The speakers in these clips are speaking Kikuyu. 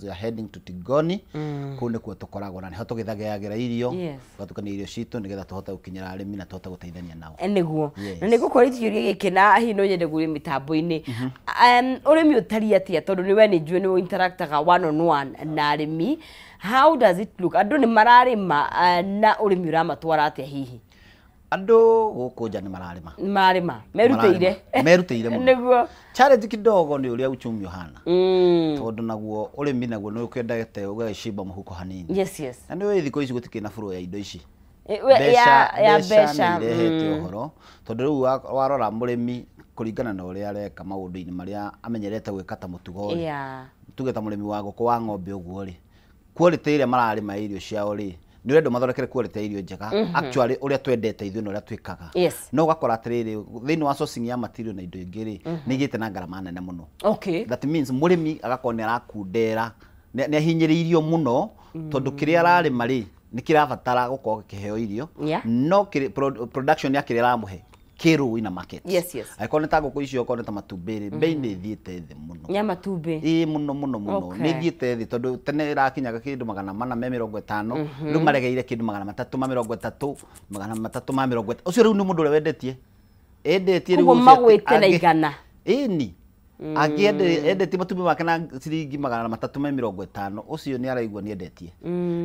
as you are heading to Tigoni. Kũu nĩkuo tũkoragwo na nĩho tũgĩthageagĩra irio, tũgatukania irio citũ nĩgetha tũhote gũkinyĩra arĩmi na tũhote gũteithania nao. Nĩguo. Na nĩ ngũkũria kĩũria gĩkĩ na hihi no nyende kũria mĩtambo-inĩ. Ũrĩmi ũtariĩ atĩa, tondũ nĩ we nĩ njũĩ nĩ interactaga one on one na arĩmi. How does it look? Andũ nĩ mararĩma, na ũrĩmi ũramatwara atĩa hihi? Andũ gũkũ nja nĩ mararĩma. Nĩ mararĩma. Merutĩire. Merutĩire mũno. Nĩguo. Challenge kidogo nĩ ũrĩa uchumi ũhana. Tondũ naguo ũrĩmi naguo nĩ ũkĩendete ũgagĩcimba mũhuko hanini. Yes, yes. Na nĩ ũĩ thikũ ici gũtikĩrĩ na flow ya indo ici. Ya mbeca nĩ irehete ũhoro. Tondũ rĩu warora mũrĩmi kũringana na ũrĩa areka maũndũ-inĩ marĩa amenyerete gwĩka ta mũtugo rĩ. Tuge ta mũrĩmi wa ngũkũ, wa ng'ombe ũguo rĩ, quality ĩrĩa mararĩma irio ciao rĩ, nĩ ũrenda mathondekere quality ya irio njega. Actually ũrĩa twendete ithuĩ na ũrĩa twĩkaga. No ũgakora atĩrĩrĩ, thĩinĩ wa sourcing ya material na indo ingĩ rĩ, nĩ igĩte na ngarama nene mũno. That means mũrĩmi agakorwo nĩ arakundera, nĩ ahinyĩrĩirio mũno, tondũ kĩrĩa ararĩma rĩ, nĩ kĩrabatara gũkorwo gĩkĩheo irio. No production ya kĩrĩa aramũhe kĩrũ ina market. Yes, yes. Angĩkorwo nĩ ta ngũkũ icio, okorwo nĩ ta matumbĩ rĩ, bei nĩ ĩthiĩte thĩ mũno. Ya matumbĩ. Ĩĩ, mũno mũno mũno. Nĩ ĩthiĩte thĩ tondũ tene ĩrakinyaga kĩndũ 450, rĩu maregeire kĩndũ 330, 330. Ũcio rĩu nĩ mũndũ ũrĩa wendetie. Endetie rĩu Koguo ũcio atĩ magwĩte na angĩ 100. Ĩni. Angĩende endetie matumbĩ make na ciringi 350, ũcio nĩ araigua nĩ endetie.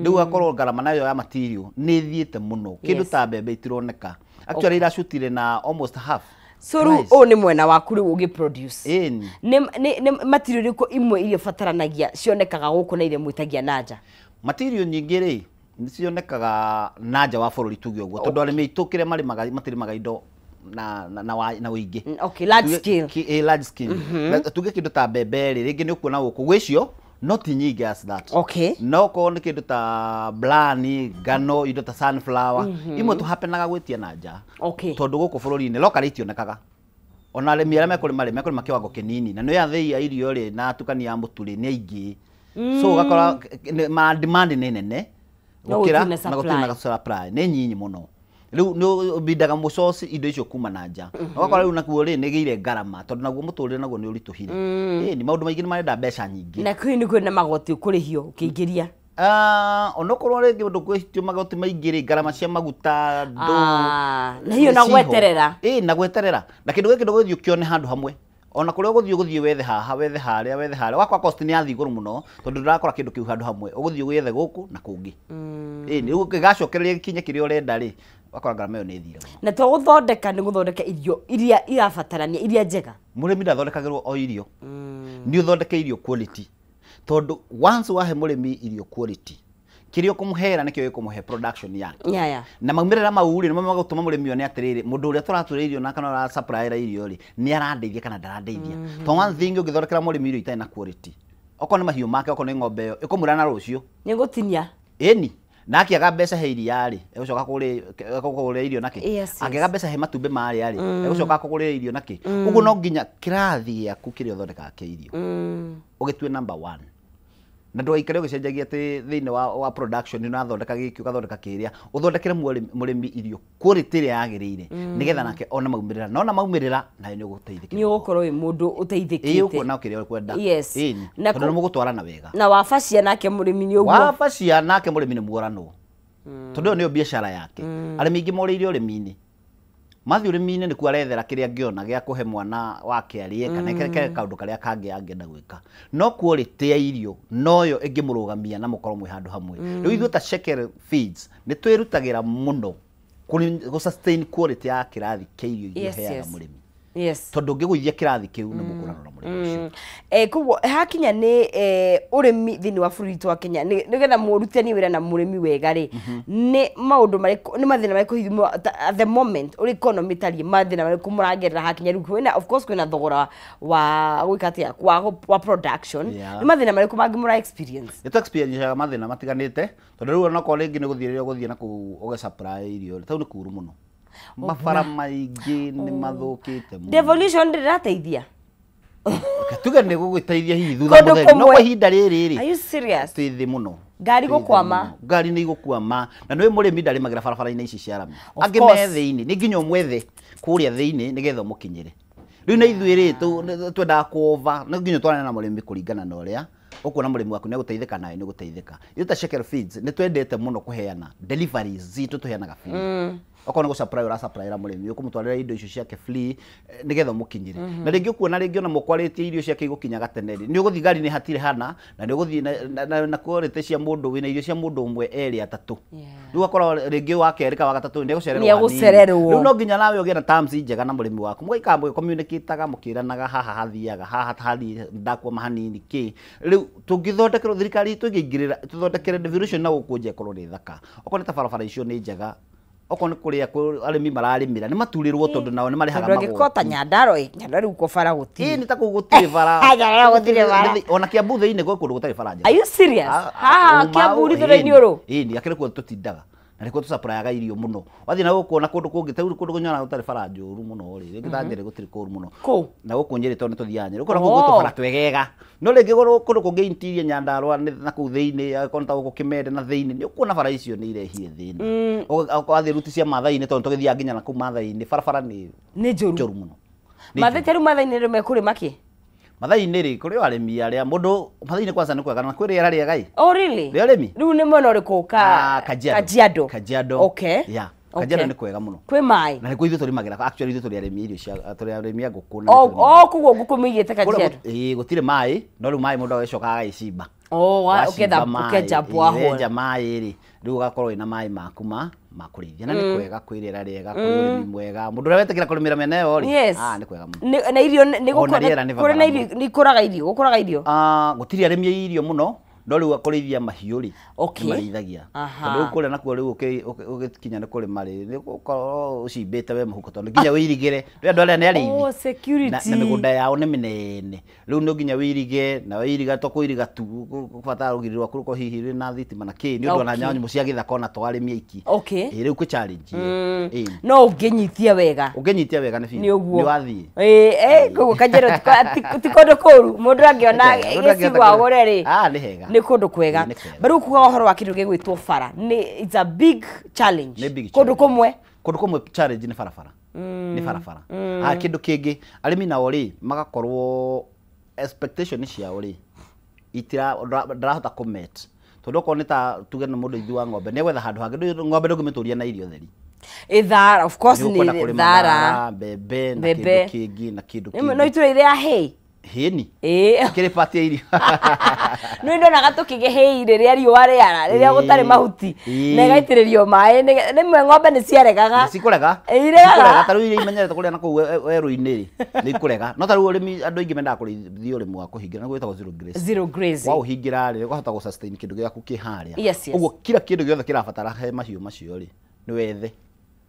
Rĩu akorwo ngarama nayo ya material nĩ ĩthiĩte mũno. Kĩndũ ta mbembe itironeka. Actually iracutire na almost half. So rĩu Price. ũyũ nĩ mwena waku rĩu ũgĩ-produce. Ĩni. Nĩ material ĩrĩkũ imwe iria ũbataranagia cionekaga gũkũ na iria mwĩtagia na nja? Material nyingĩ rĩ, nĩ cionekaga na nja wa bũrũri tuge ũguo, tondũ arĩmi aitũ kĩrĩa marĩmaga, matirĩmaga indo na ũingĩ. Okay, large Tuge scale. Large scale. Na tuge kĩndũ ta mbembe rĩ, rĩngĩ nĩ ũkuona gũkũ gwĩcio, no ti nyingĩ as that. No okorwo nĩ kĩndũ ta brani, ngano, indo ta sunflower, imwe tũhapenaga gwĩtia na nja. Tondũ gũkũ bũrũri-inĩ locally itionekaga. Ona arĩmi arĩa mekũrĩma rĩ, mekũrĩma kĩwango kĩnini, na nĩ athĩi a irio rĩ, na atukania a mũtu rĩ, nĩ aingĩ. So ũgakora ma demand nĩ nene, No gũkĩra gũtirĩ na na gũtirĩ na supply. supply, nĩ nyinyi mũno. Rĩu nĩ ũbindaga mũcoci indo icio kuma na nja. Ũgakora rĩu nakuo rĩ, nĩ ĩgĩire ngarama, tondũ naguo mũtũrĩre naguo nĩ ũritũhire. Ĩni, maũndũ maingĩ nĩ marenda mbeca nyingĩ. Na kwĩ nĩ kwĩna magoti ũkũrĩhio ũkĩingĩria? Onokorwo rĩngĩ ndũkwĩtio magoti maingĩ rĩ, ngarama cia maguta, ndũ, Na hiyo na nĩciho. gweterera. Ĩĩ, na gweterera. Na kĩndũ gĩkĩ ndũgũthiĩ ũkĩone handũ hamwe. Ona kũrĩa ũgũthiĩ, ũgũthiĩ wethe haha, wethe harĩa, wethe harĩa. Wakwa cost nĩ yathiĩ igũrũ mũno, tondũ ndũrakora kĩndũ kĩu handũ hamwe. Ũgũthiĩ wethe gũkũ na kũngĩ. Ĩĩ, nĩ ũgĩgacokereria gĩkinye kĩrĩa ũrenda rĩ, wakora ngarama ĩyo nĩ ĩthire mũno. Na to gũthondeka nĩ gũthondeka irio iria irabatarania, iria njega. Mũrĩmi ndathondekagĩrwo o irio. Nĩ ũthondeke irio quality. Tondũ once wahe mũrĩmi irio quality, kĩrĩa ũkũmũhera nĩkĩo gĩkũmũhe production yake. Na maumĩrĩra mau rĩ, nĩmo magũtũma mũrĩmi one atĩrĩrĩ, mũndũ ũrĩa tũratũra irio na kana ũrasupplyĩra irio rĩ, nĩ arandeithia kana ndarandeithia. To one thing ũngĩthondekera mũrĩmi irio itarĩ na quality, okorwo nĩ mahiũ make, okorwo nĩ ng'ombe ĩyo, ĩkũmũra na rũciũ. Nĩ gũtinia. Ĩni. Na akĩaga mbeca he iria rĩ, egũcoka kũgũrĩra irio nakĩ? Angĩaga mbeca he matumbĩ marĩa rĩ, egũcoka kũgũrĩra irio nakĩ? Ũguo no nginya kĩrathi gĩaku kĩrĩa ũthondekaga kĩa irio. Ũgĩtue number 1. Na ndũgaikare ũgĩcenjagia atĩ thĩinĩ wa production nĩ ũrathondeka gĩkĩ, ũgathondeka kĩrĩa. Ũthondekere mũrĩmi irio quality ĩrĩa yagĩrĩire, nĩgetha nake one maumĩrĩra. Na ona maumĩrĩra, nawe nĩ ũgũteithĩka. Nĩ ũgũkorwo wĩ mũndũ ũteithĩkĩte. Ĩĩ, ũkuona kĩrĩa ũkwenda. Ĩĩ, Na tondũ nĩ mũgũtwarana wega. Na wabacia nake mũrĩmi nĩ ũguo. Wabacia nake mũrĩmi nĩ muoranwo. Tondũ ĩyo nĩyo biacara yake. Arĩmi aingĩ morĩire ũrĩmi-inĩ. Mathiĩ ũrĩmi-inĩ nĩkuo arethera kĩrĩa angĩona gĩa kũhe mwana wake arĩe, kana ke kaũndũ karĩa kangĩ angĩenda gwĩka. No quality ya irio noyo ĩngĩmũrũgamia na mũkorwo mwĩ handũ hamwe. Rĩu ithuĩ ta Shekel Feeds nĩ twĩrutagĩra mũno gũ sustain quality ya kĩrathi kĩa irio iria ũheaga mũrĩmi. Tondũ ũngĩgũithia kĩrathi kĩu nĩ mũkũrana na mũrĩmi ũcio. Koguo hakinya nĩ ũrĩmi thĩinĩ wa bũrũri witũ wa Kenya, nĩgetha mũrutani wĩra na mũrĩmi wega rĩ, nĩ maũndũ marĩkũ, nĩ mathĩna marĩkũ hihi at the moment ũrĩa economy ĩtariĩ, mathĩna marĩkũ mũragerera hakinya rĩu? Kwĩna, of course, kwĩna thogora wa gwĩka atĩa, wa production. Nĩ mathĩna marĩkũ mangĩ mũra experience? Nĩ tũ experience mathĩna matiganĩte, tondũ rĩu onokorwo rĩngĩ nĩ gũthiĩ rĩrĩa ũgũthiĩ na kũu ũgĩ supply irio, tondũ nĩ kũũru mũno. Mabara maingĩ nĩ mathũkĩte mũno. Devolution ndĩrateithia. Reke tuge nĩ gũgũteithia hihi thutha Kũndũ mũtheri, no kũmwe. kwa ihinda rĩrĩ rĩ, Are you serious? twĩ thĩ mũno. Ngari Twĩ thĩ gũkwama. mũno. Ngari nĩ igũkwama. Na nĩ mũrĩmi ndarĩmagĩra barabara-inĩ ici cia rami. Of Angĩ me course. thĩinĩ, nĩ nginya ũmwethe kũrĩa thĩinĩ nĩgetha ũmũkinyĩre. Rĩu na ithuĩ rĩ, twendaga kũova, no nginya twarane na mũrĩmi kũringana na ũrĩa Ũkuona mũrĩmi waku nĩ egũteithĩka nawe nĩ ũgũteithĩka. Ithuĩ ta Shekel Feeds nĩ twendete mũno kũheana deliveries zitũ tũheanaga free. Okorwo nĩ gũsupply ũrasupplyra mũrĩmi, ũkũmũtwarĩra indo icio ciake free nĩgetha ũmũkinyĩre. Na rĩngĩ ũkuona rĩngĩ ona mũkwarĩtie irio ciake igũkinyaga tene rĩ, nĩ ũgũthiĩ ngari-inĩ hatirĩ hana, na nĩ ũgũthiĩ na quality cia mũndũ wĩna irio cia mũndũ ũmwe erĩ atatũ. Rĩu ũgakora rĩngĩ wa kerĩ kana wa gatatũ nĩ egũcererwo. Rĩu no nginya nawe ũgĩe na terms njega na mũrĩmi waku. Mũgaikara mũgĩcommunicataga mũkĩranaga haha hathiaga, haha hathiĩ ndakwama hanini kĩ. Rĩu tũngĩthondekerwo thirikari itũ ĩngĩingĩrĩra tũthondekere devolution na gũkũ nja ĩkorwo nĩ thaka. Okorwo nĩ ta barabara icio nĩ njega, okorwo nĩ kũrĩa arĩmi mararĩmĩra nĩ maturĩrwo tondũ nao nĩ marĩhaga magoti. Tondũ angĩkorwo ta Nyandarua, Nyandarua rĩu bara gũtirĩ. Ĩĩ nĩ ta kũu gũtirĩ bara. Nyandarua gũtirĩ bara. Ona Kiambu thĩinĩ gwĩ kũndũ gũtarĩ bara njega. Are you serious? Haha Kiambu rithũra-inĩ ũrũ? Ĩĩ nĩ akĩrĩ kuo tũtindaga. Na nĩkuo tũsupplyyaga irio mũno. Wathiĩ na gũkũ na kũndũ kũngĩ ta rĩu kũndũ kũnyonaga gũtarĩ bara njũru mũno rĩ, rĩngĩ ta Nyĩrĩ gũtirĩ kũru mũno. Kũ? Na gũkũ Nyĩrĩ tondũ nĩ tũthiaga Nyĩrĩ. Ũkona kũu gwĩ tũbara twegega. No rĩngĩ kũndũ kũngĩ interior Nyandarua na kũu thĩinĩ, angĩkorwo nĩ ta gũkũ Kĩmende na thĩinĩ, nĩ ũkuona bara icio nĩ irehire thĩna. Wathiĩ ruti cia Maathai-inĩ tondũ tũgĩthiaga nginya na kũu Maathai-inĩ, barabara nĩ njũru mũno. Maathai ta rĩu Maathai-inĩ rĩ mekũrĩma kĩ? Maathai-inĩ rĩ, kũrĩ o arĩmi arĩa mũndũ Maathai-inĩ kwanza nĩ kwega na kwĩ rĩera rĩega ĩ. Oh really? Rĩa ũrĩmi? Rĩu nĩ mwena ũrĩkũ? Kajiado. Kajiado. Okay. Yeah. Kajiado nĩ kwega mũno. Kwĩ maĩ. Na nĩkuo ithuĩ tũrĩmagĩra. Actually ithuĩ tũrĩ arĩmi irio cia tũrĩ arĩmi a ngũkũ na. Oh, koguo ngũkũ mũigĩte Kajiado. Ĩĩ gũtirĩ maĩ, no rĩu maĩ mũndũ agĩcoka agagĩcimba. Oh, ũketha ũkenja borehole. Wenja maĩ rĩ, rĩu ũgakorwo wĩna maĩ maku ma kũrĩithia. Na nĩ kwega kwĩ rĩera rĩega, kwĩ ũrĩmi mwega. Mũndũ ũrĩa wetĩkĩra kũrĩmĩra mĩena ĩyo rĩ, nĩ kwega mũno. Na irio nĩ kũrĩ na irio nĩ ikũraga irio, gũkũraga irio. Gũtirĩ arĩmi a irio mũno, no rĩu kũrĩithia mahiũ rĩ, nĩ marĩithagia. Tondũ rĩu kũrĩa nakuo rĩu ũgĩkinya nĩ kũrĩma rĩ, nĩ ũgũkorwo ũcimbĩte we mũhuko tondũ nginya wĩirigĩre. Rĩu andũ arĩa nĩ arĩithi. Oh, security. Na mĩgũnda yao nĩ mĩnene. Rĩu no nginya wĩirige, na wĩiriga to kũiriga tu, ũgũbatara rũgiri rwaku rũkorwo hihi rwĩna thitima na kĩ, nĩ ũndũ ona nyamũ cia gĩthaka ona to arĩmi aiki. Okay. Ĩĩ rĩu kwĩ challenge. No ũngĩnyitia wega. Ũngĩnyitia wega nĩ biũ. Nĩ ũguo. Nĩ wathiĩ. Ĩĩ, koguo Kajiado ti kũndũ kũru. Mũndũ angĩona gĩcigo agũre rĩ. Nĩ hega. Nĩ kũndũ kwega. But rĩu kuga ũhoro wa kĩndũ gĩgwĩtwo bara, nĩ it's a big challenge. Kũndũ kũmwe. Kũndũ kũmwe challenge nĩ barabara. Nĩ barabara. Kĩndũ kĩngĩ, arĩmi nao rĩ, magakorwo expectation ciao rĩ, itira ndarahota kũmet. Tondũ okorwo nĩ ta tuge nĩ mũndũ ithu wa ng'ombe, nĩ egwetha handũ hangĩ, ng'ombe ndũngĩmĩtũria na irio theri. Thara, of course nĩ thara, mbembe na kĩndũ kĩngĩ na kĩndũ kĩngĩ. No itũra iria hay. Hĩni? Kĩrĩ part ya irio. Nĩ ndonaga tũkĩgĩa hay rĩrĩa riũa rĩara, rĩrĩa gũtarĩ mahuti, na ĩgaitĩrĩrio maĩ, rĩmwe ng'ombe nĩ ciaregaga. Nĩ cikũrega. Iregaga. Ta rĩu iria imenyerete kũrĩa na kũu werũ-inĩ rĩ, nĩ ikũrega. No ta rĩu ũrĩmi andũ aingĩ mendaga kũrĩithia ũrĩmi wa kũhingĩra, nĩguo wĩtagwo zero grazing. Zero grazing. Waũhingĩra rĩ, ũkahota gũ sustain kĩndũ gĩaku kĩ harĩa. Yes, yes. Ũguo kila kĩndũ gĩothe kĩrabatara he mahiũ macio rĩ, nĩ wethe.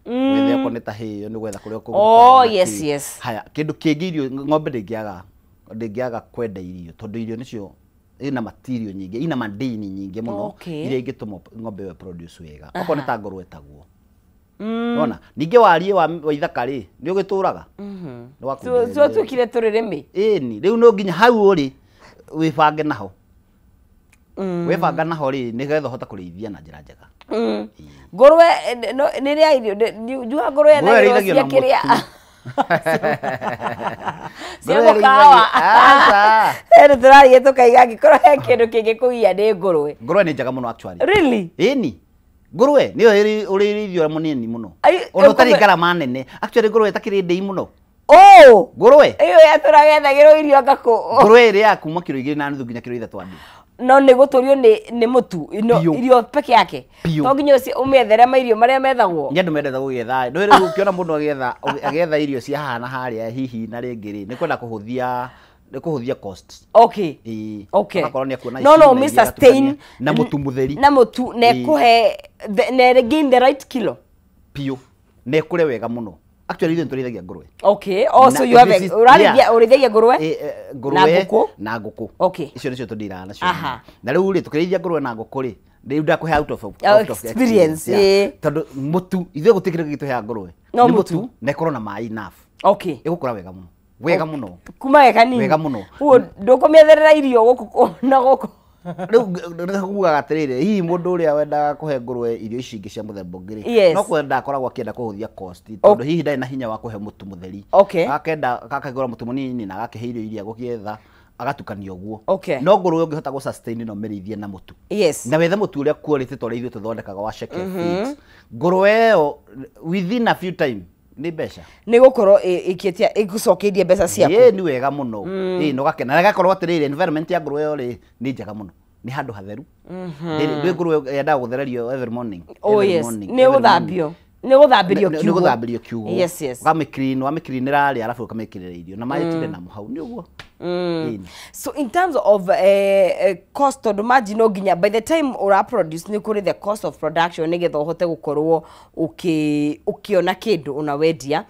Wethe okorwo nĩ ta hay ĩyo nĩ gwetha kũrĩa ũkũruta. Oh, yes, yes. Haya, kĩndũ kĩngĩ irio ng'ombe ndĩngĩaga kwenda irio tondũ irio nĩcio ina material nyingĩ, ina madini nyingĩ mũno iria ingĩtũma ng'ombe ĩyo produce wega. Okorwo nĩ ta ngũrwe taguo. Nĩwona? Ningĩ wariĩ wa ithaka rĩ, nĩ ũgĩtũraga. Nĩ wa kuongerera. Tuokire tũrĩrĩmi. Ĩni, rĩu no nginya hau ũrĩ wĩbange naho. Wĩbanga naho rĩ, nĩgetha ũhote kũrĩithia na njĩra njega. Ngũrwe nĩ rĩa irio, njua ngũrwe na irio cia kĩrĩa. Cia mũkawa. Nĩ tũraria tũkaiga angĩkorwo he kĩndũ kĩngĩkũgia nĩ ngũrwe. Ngũrwe nĩ njega mũno actually. Really? Ĩni. Ngũrwe nĩyo ũrĩithio mũnini mũno. Ona ũtarĩ ngarama nene. Actually ngũrwe ĩtakĩrĩ ndĩi mũno. Oh! Ngũrwe. Ĩyo yatũragethagĩrwo irio anga kũ. Ngũrwe ĩrĩaga kuma kiro 2.5 nginya kiro 3 andũ. No nĩ gũtũrio nĩ mũtu, irio peke yake. To nginya ũmĩethere mairio marĩa methagwo. Nĩ andũ mendete gũgĩetha. Ndũĩ rĩu ũkĩona mũndũ agĩetha irio cia haha na harĩa hihi na rĩngĩ rĩ, nĩ kwenda kũhũthia, nĩ kũhũthia cost. Okay. Okay. Agakorwo nĩ akuona No, no, Mr. Stain na mũtu mũtheri. Na mũtu na ĩkũhe na gain the right kilo. Biũ. Na ĩkũre wega mũno. Actually ithuĩ nĩtũrĩithagia ngũrwe. Okay. Oh, so you have a ũrĩithagia ngũrwe? Ngũrwe na ngũkũ. Okay. Icio nĩcio tũndiraga nacio. Na rĩu rĩ, tũkĩrĩithia ngũrwe na ngũkũ rĩ, rĩu ndakũhe out of experience. Tondũ mũtu, ithuĩ gũtirĩ kĩndũ gĩtũheaga ngũrwe. No Nĩ mũtu. mũtu na ĩkorwo na maĩ enough. Okay. Ĩgũkũra wega mũno. Wega mũno. Kuma we kanini. Wega mũno. Ũguo ndũkũmĩetherera irio gũkũ na gũkũ. Rĩu nĩkugaga atĩrĩrĩ, hihi mũndũ ũrĩa wendaga kũhe ngũrwe irio ici ingĩ cia mũthemba ũngĩ rĩ, no kwenda akoragwo akĩenda kũhũthia cost, tondũ hihi ndarĩ na hinya wa kũhe mũtu mũtheri. Okay. Akenda akagũra mũtu mũnini na agakĩhe irio iria agũgĩetha, Agatukania ũguo. Okay. No ngũrũwe ũngĩhota gũ sustain no mĩrĩithie na mũtu. Yes. Na wethe mũtu ũrĩa quality ta ũrĩa ithuĩ tũthondekaga wa Shekel Feeds. Ngũrũwe ĩyo within a few time nĩ mbeca. Nĩ gũkorwo ĩkĩtia ĩgũcokeirie mbeca ciaku. Ĩĩ nĩ wega mũno. Ĩĩ na ũgakena. Na ĩgakorwo atĩrĩrĩ, environment ya ngũrũwe ĩyo rĩ nĩ njega mũno. Nĩ handũ hatheru. Ndĩ ngũrũwe yendaga gũthererio every morning. Oh Every yes. morning, Nĩ every gũthambio. morning. Nĩ gũthambĩrio Nĩ kiugũ. gũthambĩrio kiugũ. Yes, yes. Ũkamĩclean, wamĩcleanĩra rĩ arabu ũkamĩkĩrĩra irio na maĩ tinde namo hau nĩ ũguo. Ĩni. So in terms of cost, tondũ margin no nginya by the time ura produce nĩ kũrĩ the cost of production nĩgetha ũhote gũkorwo ũkĩona kĩndũ ona wendia.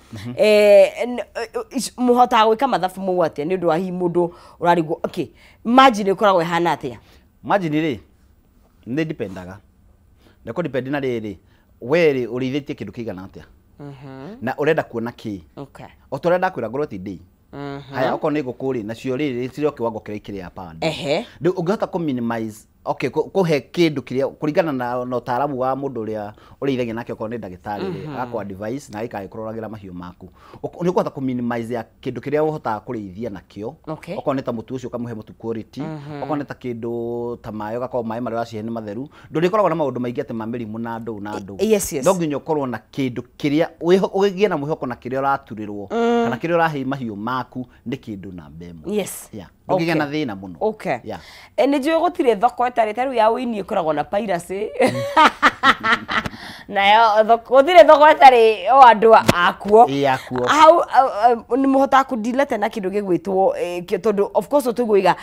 Mũhotaga gwĩka mathabu mau atĩa nĩ ũndũ wa hihi mũndũ ũrarigwo, okay, margin ĩkoragwo ĩhana atĩa? Margin rĩ nĩ dipendaga. Na kũ depend na rĩrĩ, we rĩ ũrĩithĩtie kĩndũ kĩigana atĩa? Na ũrenda kuona kĩ? Okay. O ta ũrĩa ndakwĩra ngũrũwe ti ndĩi. Haya, okorwo nĩ ngũkũ rĩ, nacio rĩ cirĩ o kĩwango kĩrĩa ikĩrĩa per day. Rĩu ũngĩhota kũ minimize, okay, kũhe kĩndũ kĩrĩa kũringana na ũtaaramu wa mũndũ ũrĩa ũrĩithagia nake, okorwo nĩ ndagĩtarĩ rĩ, agakũ advice na agaikara agĩkũroragĩra mahiũ maku. Nĩ ũkũhota kũ minimize ya kĩndũ kĩrĩa ũhotaga kũrĩithia nakĩo. Okay. Okorwo nĩ ta mũtu ũcio ũkamũhe mũtu quality, okorwo nĩ ta kĩndũ ta maĩ ũgakorwo maĩ marĩa ũracihe nĩ matheru. Ndũrĩkoragwo na maũndũ maingĩ atĩ ma mĩrimũ na ndũ na ndũ. Yes, yes. No nginya ũkorwo na kĩndũ kĩrĩa ũgĩe na mwĩhoko na kĩrĩa ũraturĩrwo kana kĩrĩa ũrahe mahiũ maku nĩ kĩndũ namba ĩmwe. Yes. Yeah. Ndũngĩgĩa Okay. na thĩna mũno. Okay. Yeah. Nĩ njũĩ gũtirĩ thoko ĩtarĩ ta rĩu ya ũini ĩkoragwo na piracy. Nayo gũtirĩ thoko ĩtarĩ o andũ akuo. Ĩĩ, akuo. Hau nĩ mũhotaga kũdeal na kĩndũ gĩgwĩtwo tondũ of course tũgũiga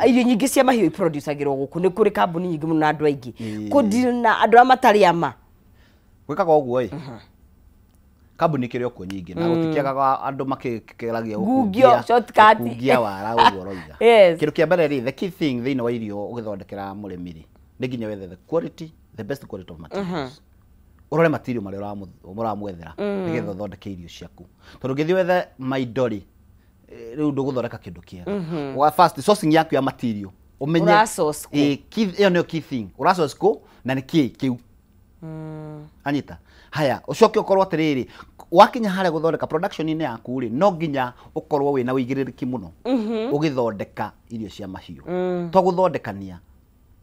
irio nyingĩ cia mahiũ iproducagĩrwo gũkũ, nĩ kũrĩ kambuni nyingĩ mũno na andũ aingĩ. Kũdeal na andũ arĩa matarĩ ama. Gwĩkaga ũguo ĩ. Kambuni ikĩrĩ o kuo nyingĩ na gũtikĩagaga andũ makĩgeragia Ngungio, shortcut. gũkungia wara ũguo ũroiga. Yes. Kĩndũ kĩa mbere rĩ, the key thing thĩinĩ wa irio ũgĩthondekera mũrĩmi rĩ, nĩ nginya wethe the quality, the best quality of materials. Ũrore material marĩa ũramwethera nĩgetha ũthondeke irio ciaku. Tondũ ũngĩthiĩ wethe maindo rĩ, rĩu ndũgũthondeka kĩndũ kĩega. Wa first sourcing yaku ya material ũmenye Ũra source kũ? Ĩ, ĩyo nĩyo key thing. Ũra source kũ na nĩ kĩ kĩu. Anyita. Haya, ũcoke ũkorwo atĩrĩrĩ, wakinya harĩa gũthondeka production-inĩ yaku rĩ, no nginya ũkorwo wĩna ũigĩrĩrĩki mũno ũgĩthondeka irio cia mahiũ. To gũthondekania,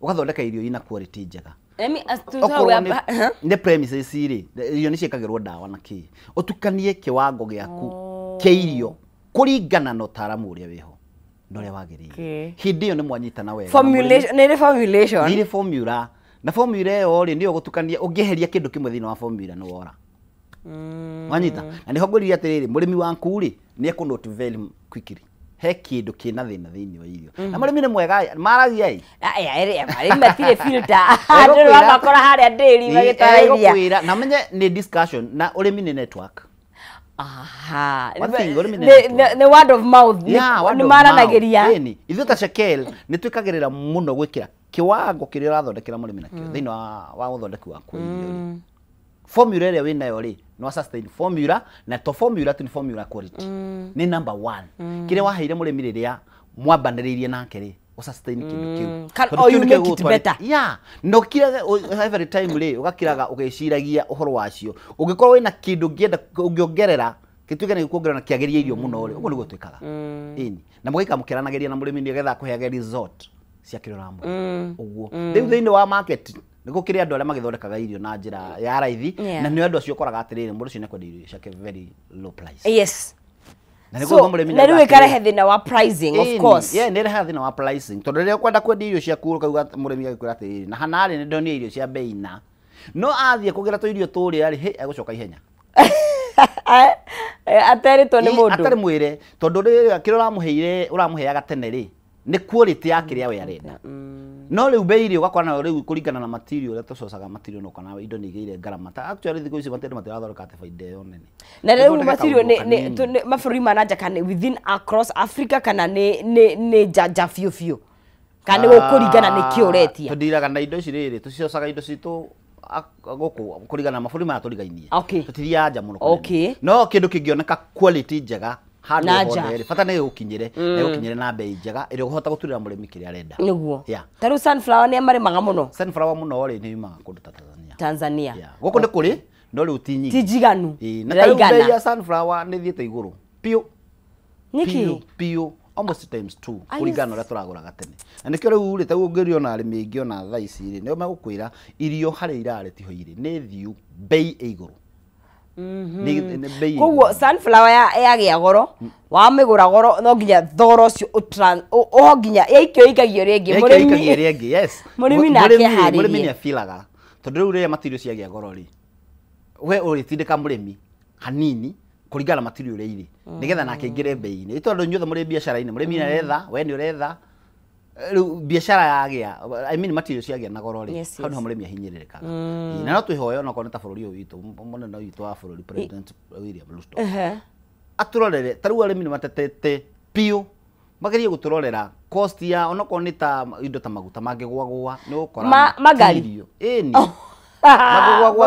ũgathondeka irio ina quality njega. Let me ask you, Okorwo huh? nĩ premises rĩ, irio nĩ ciĩkagĩrwo ndawa na kĩ. Ũtukanie kĩwango gĩaku kĩa irio kũringana na ũtaaramu ũrĩa wĩho na ũrĩa wagĩrĩire. Okay. Hĩndĩ ĩyo nĩ mwanyitana wega na mũrĩmi. Formulation, nĩ formulation. Nĩ irĩ formula na formula ĩyo rĩ nĩyo gũtukania, ũngĩeheria kĩndũ kĩmwe thĩinĩ wa formula nĩ wora. Wanyita? Na nĩho ngwĩrire atĩrĩrĩ, mũrĩmi waku rĩ nĩ ekũ note very quickly he kĩndũ kĩna thĩna thĩinĩ wa irio. Na mũrĩmi nĩ mwega, maragia ĩ. Aya, arĩmi matirĩ filter. Andũ nĩ makora harĩa ndĩri magĩtwara iria. Egũkwĩra na menye nĩ discussion na ũrĩmi nĩ network. Aha. One thing, ũrĩmi nĩ network. Nĩ word of mouth. Yeah, word Nĩ of maranagĩria. mouth. Ĩni, ithuĩ ta Shekel nĩ twĩkagĩrĩra mũno gwĩkĩra kĩwango kĩrĩa ũrathondekera mũrĩmi nakĩo thĩinĩ wa ũthondeki waku wa irio rĩ. Formula ĩrĩa wĩnayo rĩ, nĩ wa sustain formula, na to formula tu nĩ formula quality. Nĩ number one. Kĩrĩa waheire mũrĩmi rĩrĩa mwambanĩrĩirie nake rĩ, ũsustain kĩndũ kĩu. Can, Tondũ or kĩu you nĩkĩo make it gĩgũtwara- better. Yeah. Na ũkiraga every time rĩ, ũgakiraga ũgĩciragia ũhoro wacio. Ũngĩkorwo wĩna kĩndũ ũngĩenda ũngĩongerera, gĩtuĩke nĩ gĩkuongerera na kĩagĩrie irio mũno rĩ, ũguo nĩguo twĩkaga. Ĩni. Na mũgaikara mũkĩaranagĩria na mũrĩmi nĩgetha akũheage result cia kĩrĩa ũramũhe. Ũguo. Rĩu thĩinĩ wa market nĩ gũkĩrĩ andũ arĩa magĩthondekaga irio na njĩra ya raithi, Yeah. na nĩ andũ acio ũkoraga atĩrĩrĩ, mũndũ ũcio nĩekwendia irio ciake very low price. Yes. Na nĩ So, kuuga mũrĩmi na rĩu nĩauga ĩkarehe thĩna wa pricing, of Ĩni, course. yeah, nĩ ĩrehaga thĩna wa pricing tondũ rĩrĩa ũkwenda kwendia irio ciaku ũkauga mũrĩmi agĩkwĩra atĩrĩrĩ, na hanarĩ nĩ ndonire irio cia bei na no athiĩ kũgĩra tũirio tũrĩa rĩ, hĩ, egũcoka ihenya. Aterĩtwo nĩ Ĩ, mũndũ. atarĩ mwĩre tondũ rĩrĩa kĩrĩa ũramũheire ũramũheaga tene rĩ nĩ quality ya kĩrĩa we arenda. No rĩu bei rĩ ũgakora nayo rĩu kũringana na material ũrĩa tũcocaga material no kana indo nĩ igĩire ngarama. Ta actually thikũ ici material matirathondeka atĩ baida ĩyo nene. Na rĩu Ĩthondeka material kaũndũ kanini. nĩ mabũrũri ma nanja kana within across Africa kana nĩ nja biũ biũ, kana nĩ gũkũringana nĩ kĩ ũretia? Tũndiraga na indo ici rĩrĩ, tũcicocaga indo citũ gũkũ kũringana na mabũrũri maya tũrigainie. Okay. Tũtithiaga nja mũno kũnene. Okay. No kĩndũ kĩngĩoneka quality njega handũ Na nja. hothe rĩ, bata nĩ gĩgũkinyĩre na gĩgũkinyĩre na bei njega ĩrĩa ũkũhota gũturĩra mũrĩmi kĩrĩa arenda. Nĩguo. Yeah. Ta rĩu sunflower nĩ marĩmaga mũno? Sunflower mũno rĩ nĩ yumaga kũndũ ta Tanzania. Tanzania. Yeah. Gũkũ nĩ kũrĩ no rĩu ti nyingĩ. Ti njiganu. Ĩĩ, na ta rĩu bei Ndĩraigana. ya sunflower nĩ ĩthiĩte igũrũ biũ. Nĩkĩ? Biũ biũ. Almost times 2 kũringana na ũrĩa tũragũraga tene. Na nĩkĩo rĩu rĩ ta ũngĩrio na arĩmi aingĩ ona thaa ici rĩ nĩo megũkwĩra irio harĩa irarĩ tiho irĩ, nĩ thiu bei ĩ igũrũ. Koguo sunflower yagĩa goro wamĩgũra goro no nginya thogora ũcio o nginya yaikio ikagio rĩngĩ mũrĩmi, yes, mũrĩmi nake aharĩrie, mũrĩmi nĩ afilaga tondũ rĩu rĩrĩa material ciagĩa goro rĩ we ũrĩtindĩka mũrĩmi hanini kũringana na material ũrĩa irĩ nĩgetha nake aingĩre bei-inĩ, tondũ inyuothe mũrĩ biacara-inĩ, mũrĩmi nĩ aretha, we nĩ ũretha, rĩu biacara yagĩa, I mean material ciagĩa na goro rĩ hau nĩho mũrĩmi ahinyĩrĩrĩkaga. Na no twĩhoe onakorwo nĩ ta bũrũri ũyũ witũ, mũnene witũ wa bũrũri President William Ruto atũrorere, ta rĩu arĩmi nĩ matetete biũ, magerie gũtũrorera cost ya onakorwo nĩ ta indo ta maguta mangĩgwagwa nĩ ũgũkora magari ĩni magwagwa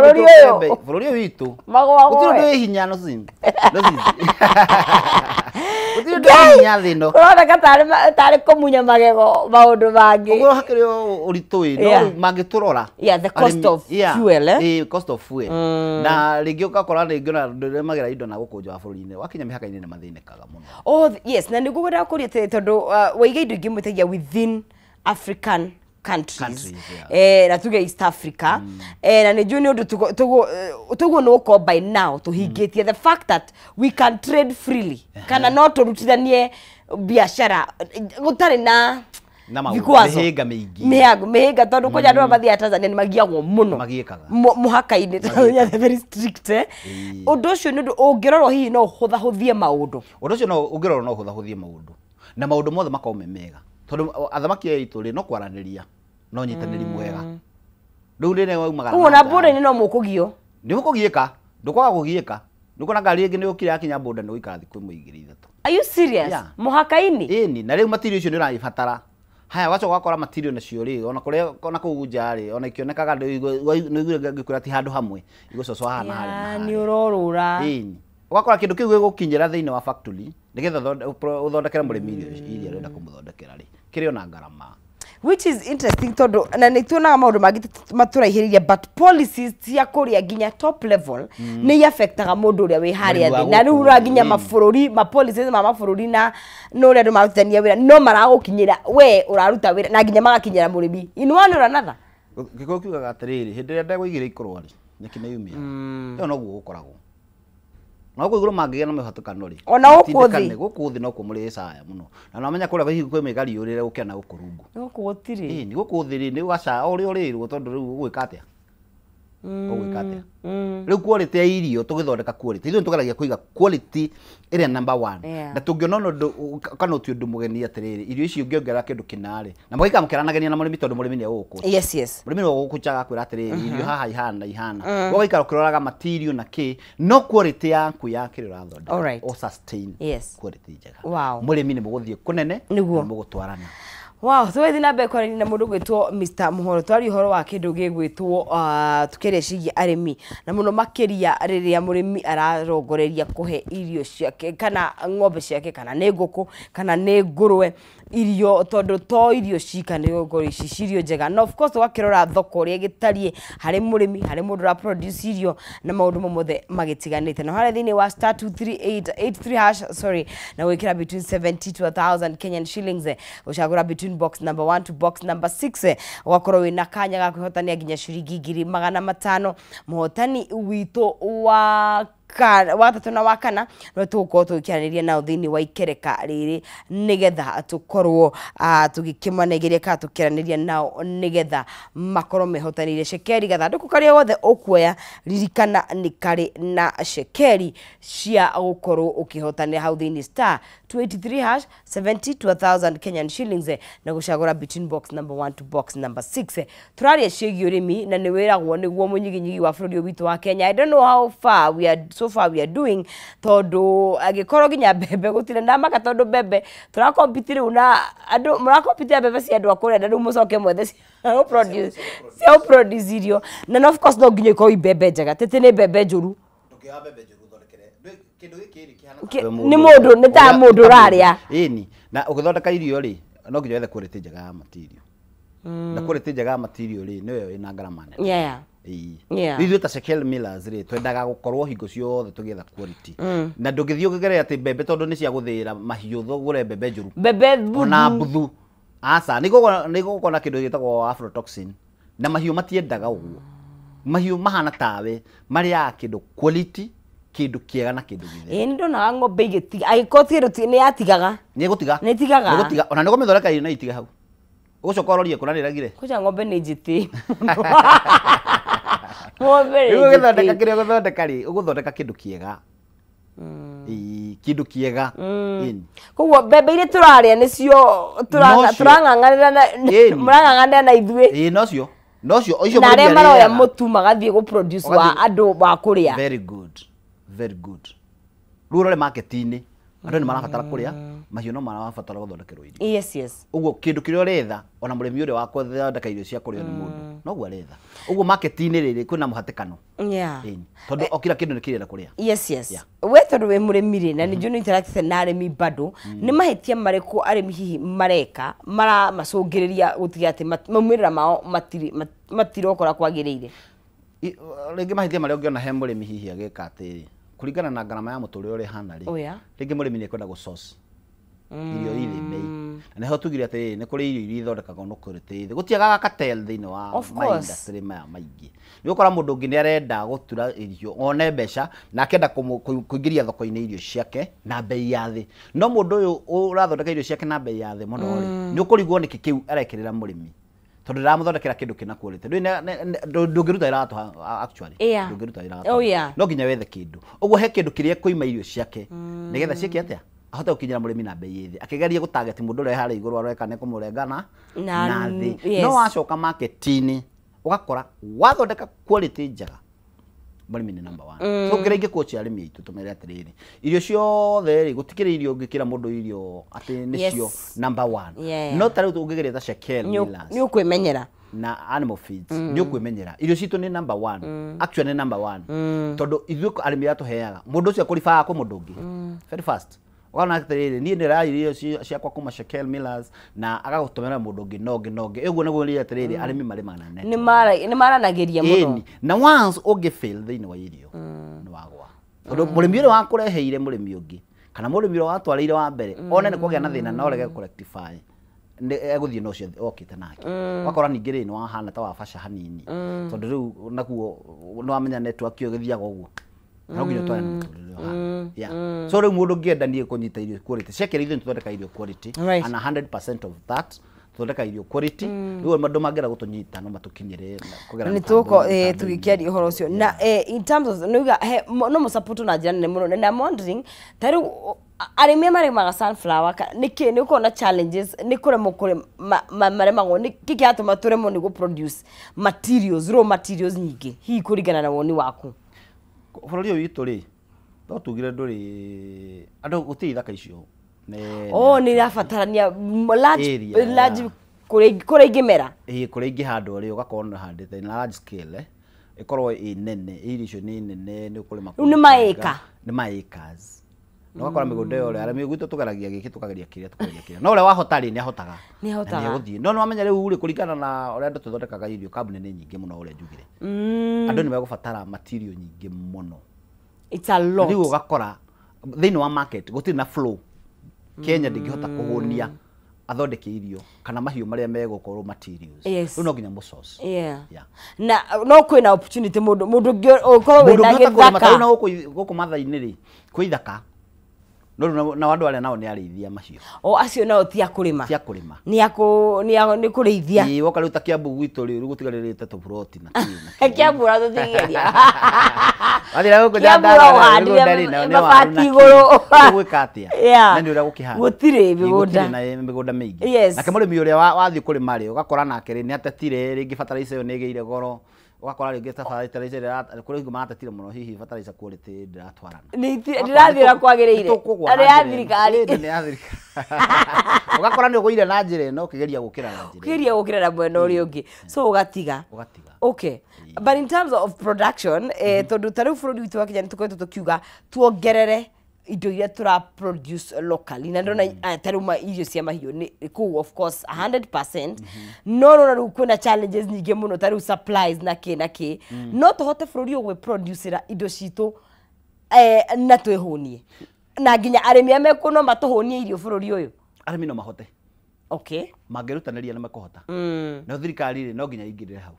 bũrũri ũyũ witũ gũtirĩ ũndũ wĩ hinya no gũtirĩ ũndũ wĩ hinya thĩ ĩno, ũroneka tarĩ kũmunya magego maũndũ mangĩ, ũguo hakĩrĩ ũritũ ĩ no mangĩtũrora, yeah, the cost of fuel, eh, cost of fuel, na rĩngĩ ũgakora rĩngĩ ona ndũrĩmagĩra indo na gũkũ nja wa bũrũri-inĩ, wakinya mĩhaka-inĩ nĩ mathĩnĩkaga mũno. Oh yes, na nĩguo ngwendaga kũria atĩrĩ tondũ waiga indo ingĩ mwĩtagia within African countries, yeah. Na tuge East Africa, na nĩ njũĩ nĩ ũndũ tuguo nĩ gũkorwo by now tũhingĩtie the fact that we can trade freely, kana no tũrutithanie biacara gũtarĩ na mĩhĩnga mĩingĩ, mĩhĩnga tondũ kũrĩa andũ mathiaga Tanzania nĩ magiagwo mũno mũhaka-inĩ, Tanzania very strict. Ũndũ ũcio nĩ ũndũ ũngĩrorwo hihi no ũhũthahũthie maũndũ, ũndũ ũcio no ũngĩrorwo no ũhũthahũthie maũndũ na maũndũ mothe makorwo me mega, tondũ athamaki aya aitũ rĩ no kwaranĩria no nyitanĩri mwega rĩu rĩrĩa waumaga koguo na boda-inĩ no mũkũgio, nĩ ũkũgiĩka, ndũkwaga kũgiĩka, nĩũkuona ngari ĩngĩ nĩ yũkire yakinya boda nĩ gũikara thikũ ĩmwe igĩrĩ ithatũ. Are you serious? Mũhaka-inĩ? Ĩni, na rĩu material icio nĩ ũraibatara. Haya wacoka ũgakora material nacio rĩ ona kũrĩa ona kũu nja rĩ ona ikĩonekaga nĩũiguire ngĩkwĩra ti handũ hamwe igũcocwo haha na harĩa na harĩa, nĩ ũrorũra. Ĩni, ũgakora kĩndũ kĩu gĩgũkinyĩra thĩinĩ wa factory nĩgetha ũthondekere mũrĩmi irio iria ũrenda kũmũthondekera rĩ kĩrĩ ona ngarama, which is interesting tondũ na nĩ tuonaga maũndũ mangĩ matũraihĩrĩria, but policies cia kũrĩa nginya top level nĩ iaffectaga mũndũ ũrĩa wĩ harĩa thĩ, na rĩu ũra nginya mabũrũri ma policies ma mabũrũri na ũrĩa andũ marutithania wĩra no maragũkinyĩra we ũraruta wĩra na nginya magakinyĩra mũrĩmi in one or another. Gĩkũyũ kiugaga atĩrĩrĩ, hĩndĩ ĩrĩa ndegwa igĩrĩ ikũrũa rĩ nyeki nĩ yumĩaga, ĩyo noguo gũkoragwo na gũkũ igũrũ mangĩgĩa na mĩhatũkano rĩ ona gũkũ thĩ, gũkũ thĩ nokuo mũrĩcaya mũno, na namenya kũrĩa hihi kwĩ mĩgari ũrĩre gũkĩra na gũkũ rungu, gũkũ gũtirĩ, ĩni gũkũ thĩ rĩ nĩ ũgacaya o ũrĩa ũrĩrwo tondũ rĩu ũgwĩka atĩa, ũgwĩka atĩa rĩu quality ya irio tũgĩthondeka quality ithuĩ tũgeragia kũiga quality ĩrĩa number 1, na tũngĩona ũndũ kana ũti ũndũ mũgeni atĩrĩrĩ irio ici ũngĩongerera kĩndũ kĩna rĩ na mũgaikara mũkĩaranagĩria na mũrĩmi tondũ mũrĩmi nĩ egũgũkũcha. Yes, yes, mũrĩmi nĩ egũgũkũcha agakwĩra atĩrĩrĩ irio haha ihana ihana, ũgaikara ũkĩroraga material na kĩ no quality yaku ya kĩrĩa ũrathondeka o sustain quality njega. Mũrĩmi nĩ mũgũthiĩ kũnene na mũgũtwarana. Wow, tũgĩthiĩ na mbere kwaranĩria na mũndũ ũgwĩtwo Mr. Muhoro, twaria ũhoro wa kĩndũ gĩgwĩtwo tũkĩaria ciĩgiĩ arĩmi na mũno makĩria rĩrĩa mũrĩmi ararongoreria kũhe irio ciake kana ng'ombe ciake kana nĩ ngũkũ kana nĩ ngũrwe irio, tondũ to irio cika nĩ gũkorwo ici cirio njega, na of course ũgakĩrora thoko ũrĩa ĩgĩtariĩ harĩ mũrĩmi, harĩ mũndũ ũra produce irio na maũndũ mothe magĩtiganĩte. Na harĩa thĩinĩ wa star 23883 hash, sorry, na gwĩkĩra between 70 to 1000 Kenyan shillings, ũcagũra between box number 1 to box number 6, ũgakorwo wĩna kanya ga kwĩhotania nginya ciringi 500,000. Mũhotani witũ wa gatatũ na wa kana no tũgũkorwo tũgĩkĩaranĩria nao thĩinĩ wa ikereka rĩrĩ nĩgetha tũkorwo tũgĩkĩmanegeria kana tũkĩaranĩria nao nĩgetha makorwo mehotanĩire cekeri. Gathandũkũ karĩa gothe ũkuoya ririkana nĩ karĩ na cekeri cia gũkorwo ũkĩhotanĩra hau thĩinĩ star 283 hash 70 to 1000 Kenyan shillings na gũcagũra between box number 1 to box number 6. Tũraria ciĩgiĩ ũrĩmi na nĩ wĩragwo nĩguo mũnyiginyigi wa bũrũri ũyũ witũ wa Kenya. I don't know how far we are, so far we are doing, tondũ angĩkorwo nginya mbembe gũtirĩ ndamaka, tondũ mbembe tũrakompiti rĩu na andũ mũrakompiti mbembe cia andũ a kũrĩa na rĩu mũcoke mwethe cia produce irio, na of course no nginya ikorwo i mbembe njega tĩtĩ nĩ mbembe njũru, nĩ mũndũ nĩ ta mũndũ ũrarĩa. Ĩni, na ũgĩthondeka irio rĩ no nginya wethe quality njega ya material, na quality njega ya material rĩ nĩyo ĩna ngarama nene. Yeah. Ithuĩ ta Shekel Millers rĩ, twendaga gũkorwo hingo ciothe tũgĩetha quality. Na ndũngĩthiĩ ũkĩgerera atĩ mbembe tondũ nĩ cia gũthĩĩra mahiũ ũgũre mbembe njũru. Mbembe mbuthu. Ona mbuthu. Aca, nĩ gũkorwo na kĩndũ gĩtagwo aflatoxin. Na mahiũ matiendaga ũguo. Mahiũ mahana tawe, marĩaga kĩndũ quality, kĩndũ kĩega na kĩndũ gĩtheru. Ĩĩ, nĩ ndonaga ng'ombe igĩtiga, angĩkorwo ti kĩndũ nĩ yatigaga. Nĩ ĩgũtiga. Nĩ ĩtigaga. Nĩ ĩgũtiga. Ona nĩ ũkũmĩthondeka irio na itige hau. Ũgũcoka ũrorie kũna nĩ ĩragire. Kwanja ng'ombe nĩ njĩtĩ. Ng'ombe nĩ Rĩu ũgĩthondeka njĩtĩ. kĩrĩa ũgũthondeka rĩ, ũgũthondeka kĩndũ kĩega. Kĩndũ kĩega. Koguo mbembe iria tũrarĩa nĩcio tũrang'ang'anĩra na mũrang'ang'anĩra na ithuĩ. Ĩĩ, nocio. Nocio, icio na arĩa maroya mũtu magathiĩ gũ produce wa andũ wa kũrĩa. Very good. Very good. Rĩu ũrore market-inĩ, andũ nĩ marabatara kũrĩa, mahiũ no marabatara gũthondekerwo irio. Yes, yes. Ũguo kĩndũ kĩrĩa ũretha, ona mũrĩmi ũrĩa wa gũthondeka irio cia kũrĩo nĩ mũndũ, noguo aretha. Ũguo market-inĩ rĩrĩ kwĩna mũhatĩkano. Yeah. Tondũ o kila kĩndũ nĩ kĩrenda kũrĩa. Yes, yes. Yeah. We tondũ wĩ mũrĩmi rĩ, na nĩ njũĩ nĩ interactĩte na arĩmi bado, nĩ mahĩtia marĩkũ arĩmi hihi mareka maramacũngĩrĩria gũtiga atĩ maumĩrĩra mao matirokora kwagĩrĩire? Rĩngĩ mahĩtia marĩa ũngĩona he mũrĩmi hihi agĩka atĩrĩ, kũringana na ngarama ya mũtũrĩre ũrĩa ĩhana rĩ, rĩngĩ mũrĩmi nĩ ekwenda gũ source irio irĩ bei. Na nĩho tugire atĩrĩrĩ, nĩ kũrĩ irio iria ithondekagwo no quality thĩ. Gũtiagaga cartel thĩinĩ wa ma-industry maya maingĩ. Nĩ ũgũkora mũndũ ũngĩ nĩ arenda gũtura irio one mbeca na akenda kũingĩria thoko-inĩ irio ciake na bei ya thĩ. No mũndũ ũyũ ũrathondeka irio ciake na bei ya thĩ mũno rĩ, nĩ ũkũrigwo nĩkĩ kĩu arekĩrĩra mũrĩmi. Tondũ ndĩramũthondekera kĩndũ kĩna quality. Ndũngĩruta wĩra wa actually. Ndũngĩruta wĩra wa. No nginya wethe kĩndũ. Ũguo he kĩndũ kĩrĩa kũima irio ciake nĩgetha ciĩke atĩa? Ahote gũkinyĩra mũrĩmi na bei ĩthĩ. Akĩgeria gũtarget mũndũ ũrĩa harĩa igũrũ areka nĩ kũmũrenga na thĩ. No wacoka market-inĩ ũgakora wathondeka quality njega, mũrĩmi nĩ number one. So kĩrĩa ingĩcoach arĩmi aitũ tũmere atĩrĩrĩ, irio ciothe rĩ, gũtikĩrĩ irio ũngĩkĩra mũndũ irio atĩ nĩcio number one. No ta rĩu ũngĩgeria ta Shekel Millers, nĩ ũkwĩmenyera na animal feeds, nĩ ũkwĩmenyera irio citũ nĩ number one. Actually nĩ number one. Tondũ ithuĩ arĩmi arĩa tũheaga mũndũ ũcio akũribaga kwĩ mũndũ ũngĩ very fast. Ũkona atĩrĩrĩ, niĩ ndĩraya irio ciakwa kuma Shekel Millers na agagũtũmĩra mũndũ ũngĩ na ũngĩ na ũngĩ. Ũguo nĩguo nĩ atĩrĩrĩ, arĩmi marĩmaga na network. Nĩ maranagĩria mũno. Na once ũngĩ fail thĩinĩ wa irio, nĩ wagwa. Tondũ mũrĩmi ũrĩa wakũreheire mũrĩmi ũngĩ kana mũrĩmi ũrĩa watwarĩire wa mbere, one nĩ kwagĩa na thĩna na ũrege kũrectify, egũthiĩ na ũcio okĩte nake. Ũgakora ningĩ rĩ, nĩ wahana ta wabaca hanini. Tondũ rĩu naguo nĩ wamenya network ĩyo ĩgĩthiaga ũguo. No nginya ũtware na mũtũrĩre ũhana. Yeah. So rĩu mũndũ ũngĩenda niĩ kũnyita irio quality, Shekel ithuĩ nĩtũthondekaga irio quality, and 100% of that tũthondekaga irio quality. Rĩu andũ mangĩenda gũtũnyita no matũkinyĩre kũgerera nĩ tũgũkorwo tũgĩkĩaria ũhoro ũcio. Na in terms of nĩuga no mũsupport na njĩra nene mũno. Na I'm wondering ta rĩu arĩmi arĩa marĩmaga sunflower nĩkĩ nĩ ũkorwo na challenges, nĩ kũremwo kũrĩma maremagwo, nĩkĩ kĩratũma tũremwo nĩ gũ produce materials, raw materials nyingĩ hihi kũringana na woni waku? Bũrũri ũyũ witũ rĩ, no tugire ndũrĩ andũ gũtirĩ ithaka icio. Oh, nĩ irabatarania large kũrĩa ingĩmera. Ĩĩ, kũrĩa ingĩhandwo rĩ, ũgakorwo nĩ handĩte na large scale, ĩkorwo ĩ nene, irio icio nĩ nene, nĩ ũkũrĩma. Rĩu nĩ maĩka. Nĩ ma acres. Na ũgakora mĩgũnda ĩyo rĩ, arĩmi gwitũ tũgeragia gĩkĩ, tũkageria kĩrĩa, tũkageria kĩrĩa. No ũrĩa wahota rĩ, nĩ ahotaga. Nĩ ahotaga. Na nĩ egũthiĩ. No nĩ wamenya rĩu rĩ, kũringana na ũrĩa andũ tũthondekaga irio, kambuni nĩ nyingĩ mũno ũrĩa njugire. Andũ nĩ megũbatara material nyingĩ mũno. It's a lot. Rĩu ũgakora thĩinĩ wa market gũtirĩ na flow. Kenya ndĩngĩhota kũhũnia athondeke irio kana mahiũ marĩa megũkorwo materials. Rĩu no nginya mũsource. Yeah. Na no kwĩna opportunity mũndũ ũngĩ ũkorwo wĩna gĩthaka. Mũndũ ũngĩhota gũkũ Mathai-inĩ rĩ, kwĩ ithaka. No na andũ arĩa nao nĩ arĩithia mahiũ. O acio nao ti a kũrĩma. Ti a kũrĩma. Nĩ kũrĩithia. Ĩĩ, woka rĩu ta Kiambu gwitũ rĩ, rĩu gũtigarĩrĩte tũburoti na kĩ. Kiambu ũrĩa tũtigeria. Wathira gũkũ Nyandarua mĩgũnda rĩ, nayo nĩ waru na kĩ. Ũgwĩka atĩa? Na nĩ ũrĩa gũkĩhana. Gũtirĩ mĩgũnda. Gũtirĩ na mĩgũnda mĩingĩ. Nake mũrĩmi ũrĩa wathiĩ kũrĩma rĩ, ũgakora nake rĩ, nĩ atetire rĩngĩ fertilizer ĩyo nĩ ĩgĩire goro. Ũgakora rĩngĩ ta fertilizer ĩrĩa kũrĩ hingo maratetire mũno, hihi fertilizer quality ndĩratwarana. Ndĩrathiĩ ũrĩa kwagĩrĩire. Na nĩ ya thirikari. Nĩ ya thirikari. Ũgakora nĩ ũgũire na njĩra ĩno ũkĩgeria gũkĩra na njĩra. Ũkĩgeria gũkĩra na mwena ũrĩa ũngĩ. So ũgatiga. Ũgatiga. Okay. But in terms of production, tondũ ta rĩu bũrũri witũ wa Kenya nĩ tũkoretwo tũkiuga tuongerere indo iria tũra produce locally na ndona ta rĩu irio cia mahiũ nĩ kũu of course 100%. No rora rĩu kwĩna challenges nyingĩ mũno ta rĩu supplies na kĩ na kĩ. No tũhote bũrũri ũyũ gwĩproducera indo citũ na twĩhũnie na nginya arĩmi arĩa mekuo no matũhũnie irio bũrũri ũyũ. Arĩmi no mahote. Okay. Mangĩrutanĩria nĩ mekũhota. No thirikari rĩ no nginya ingĩrĩre hau.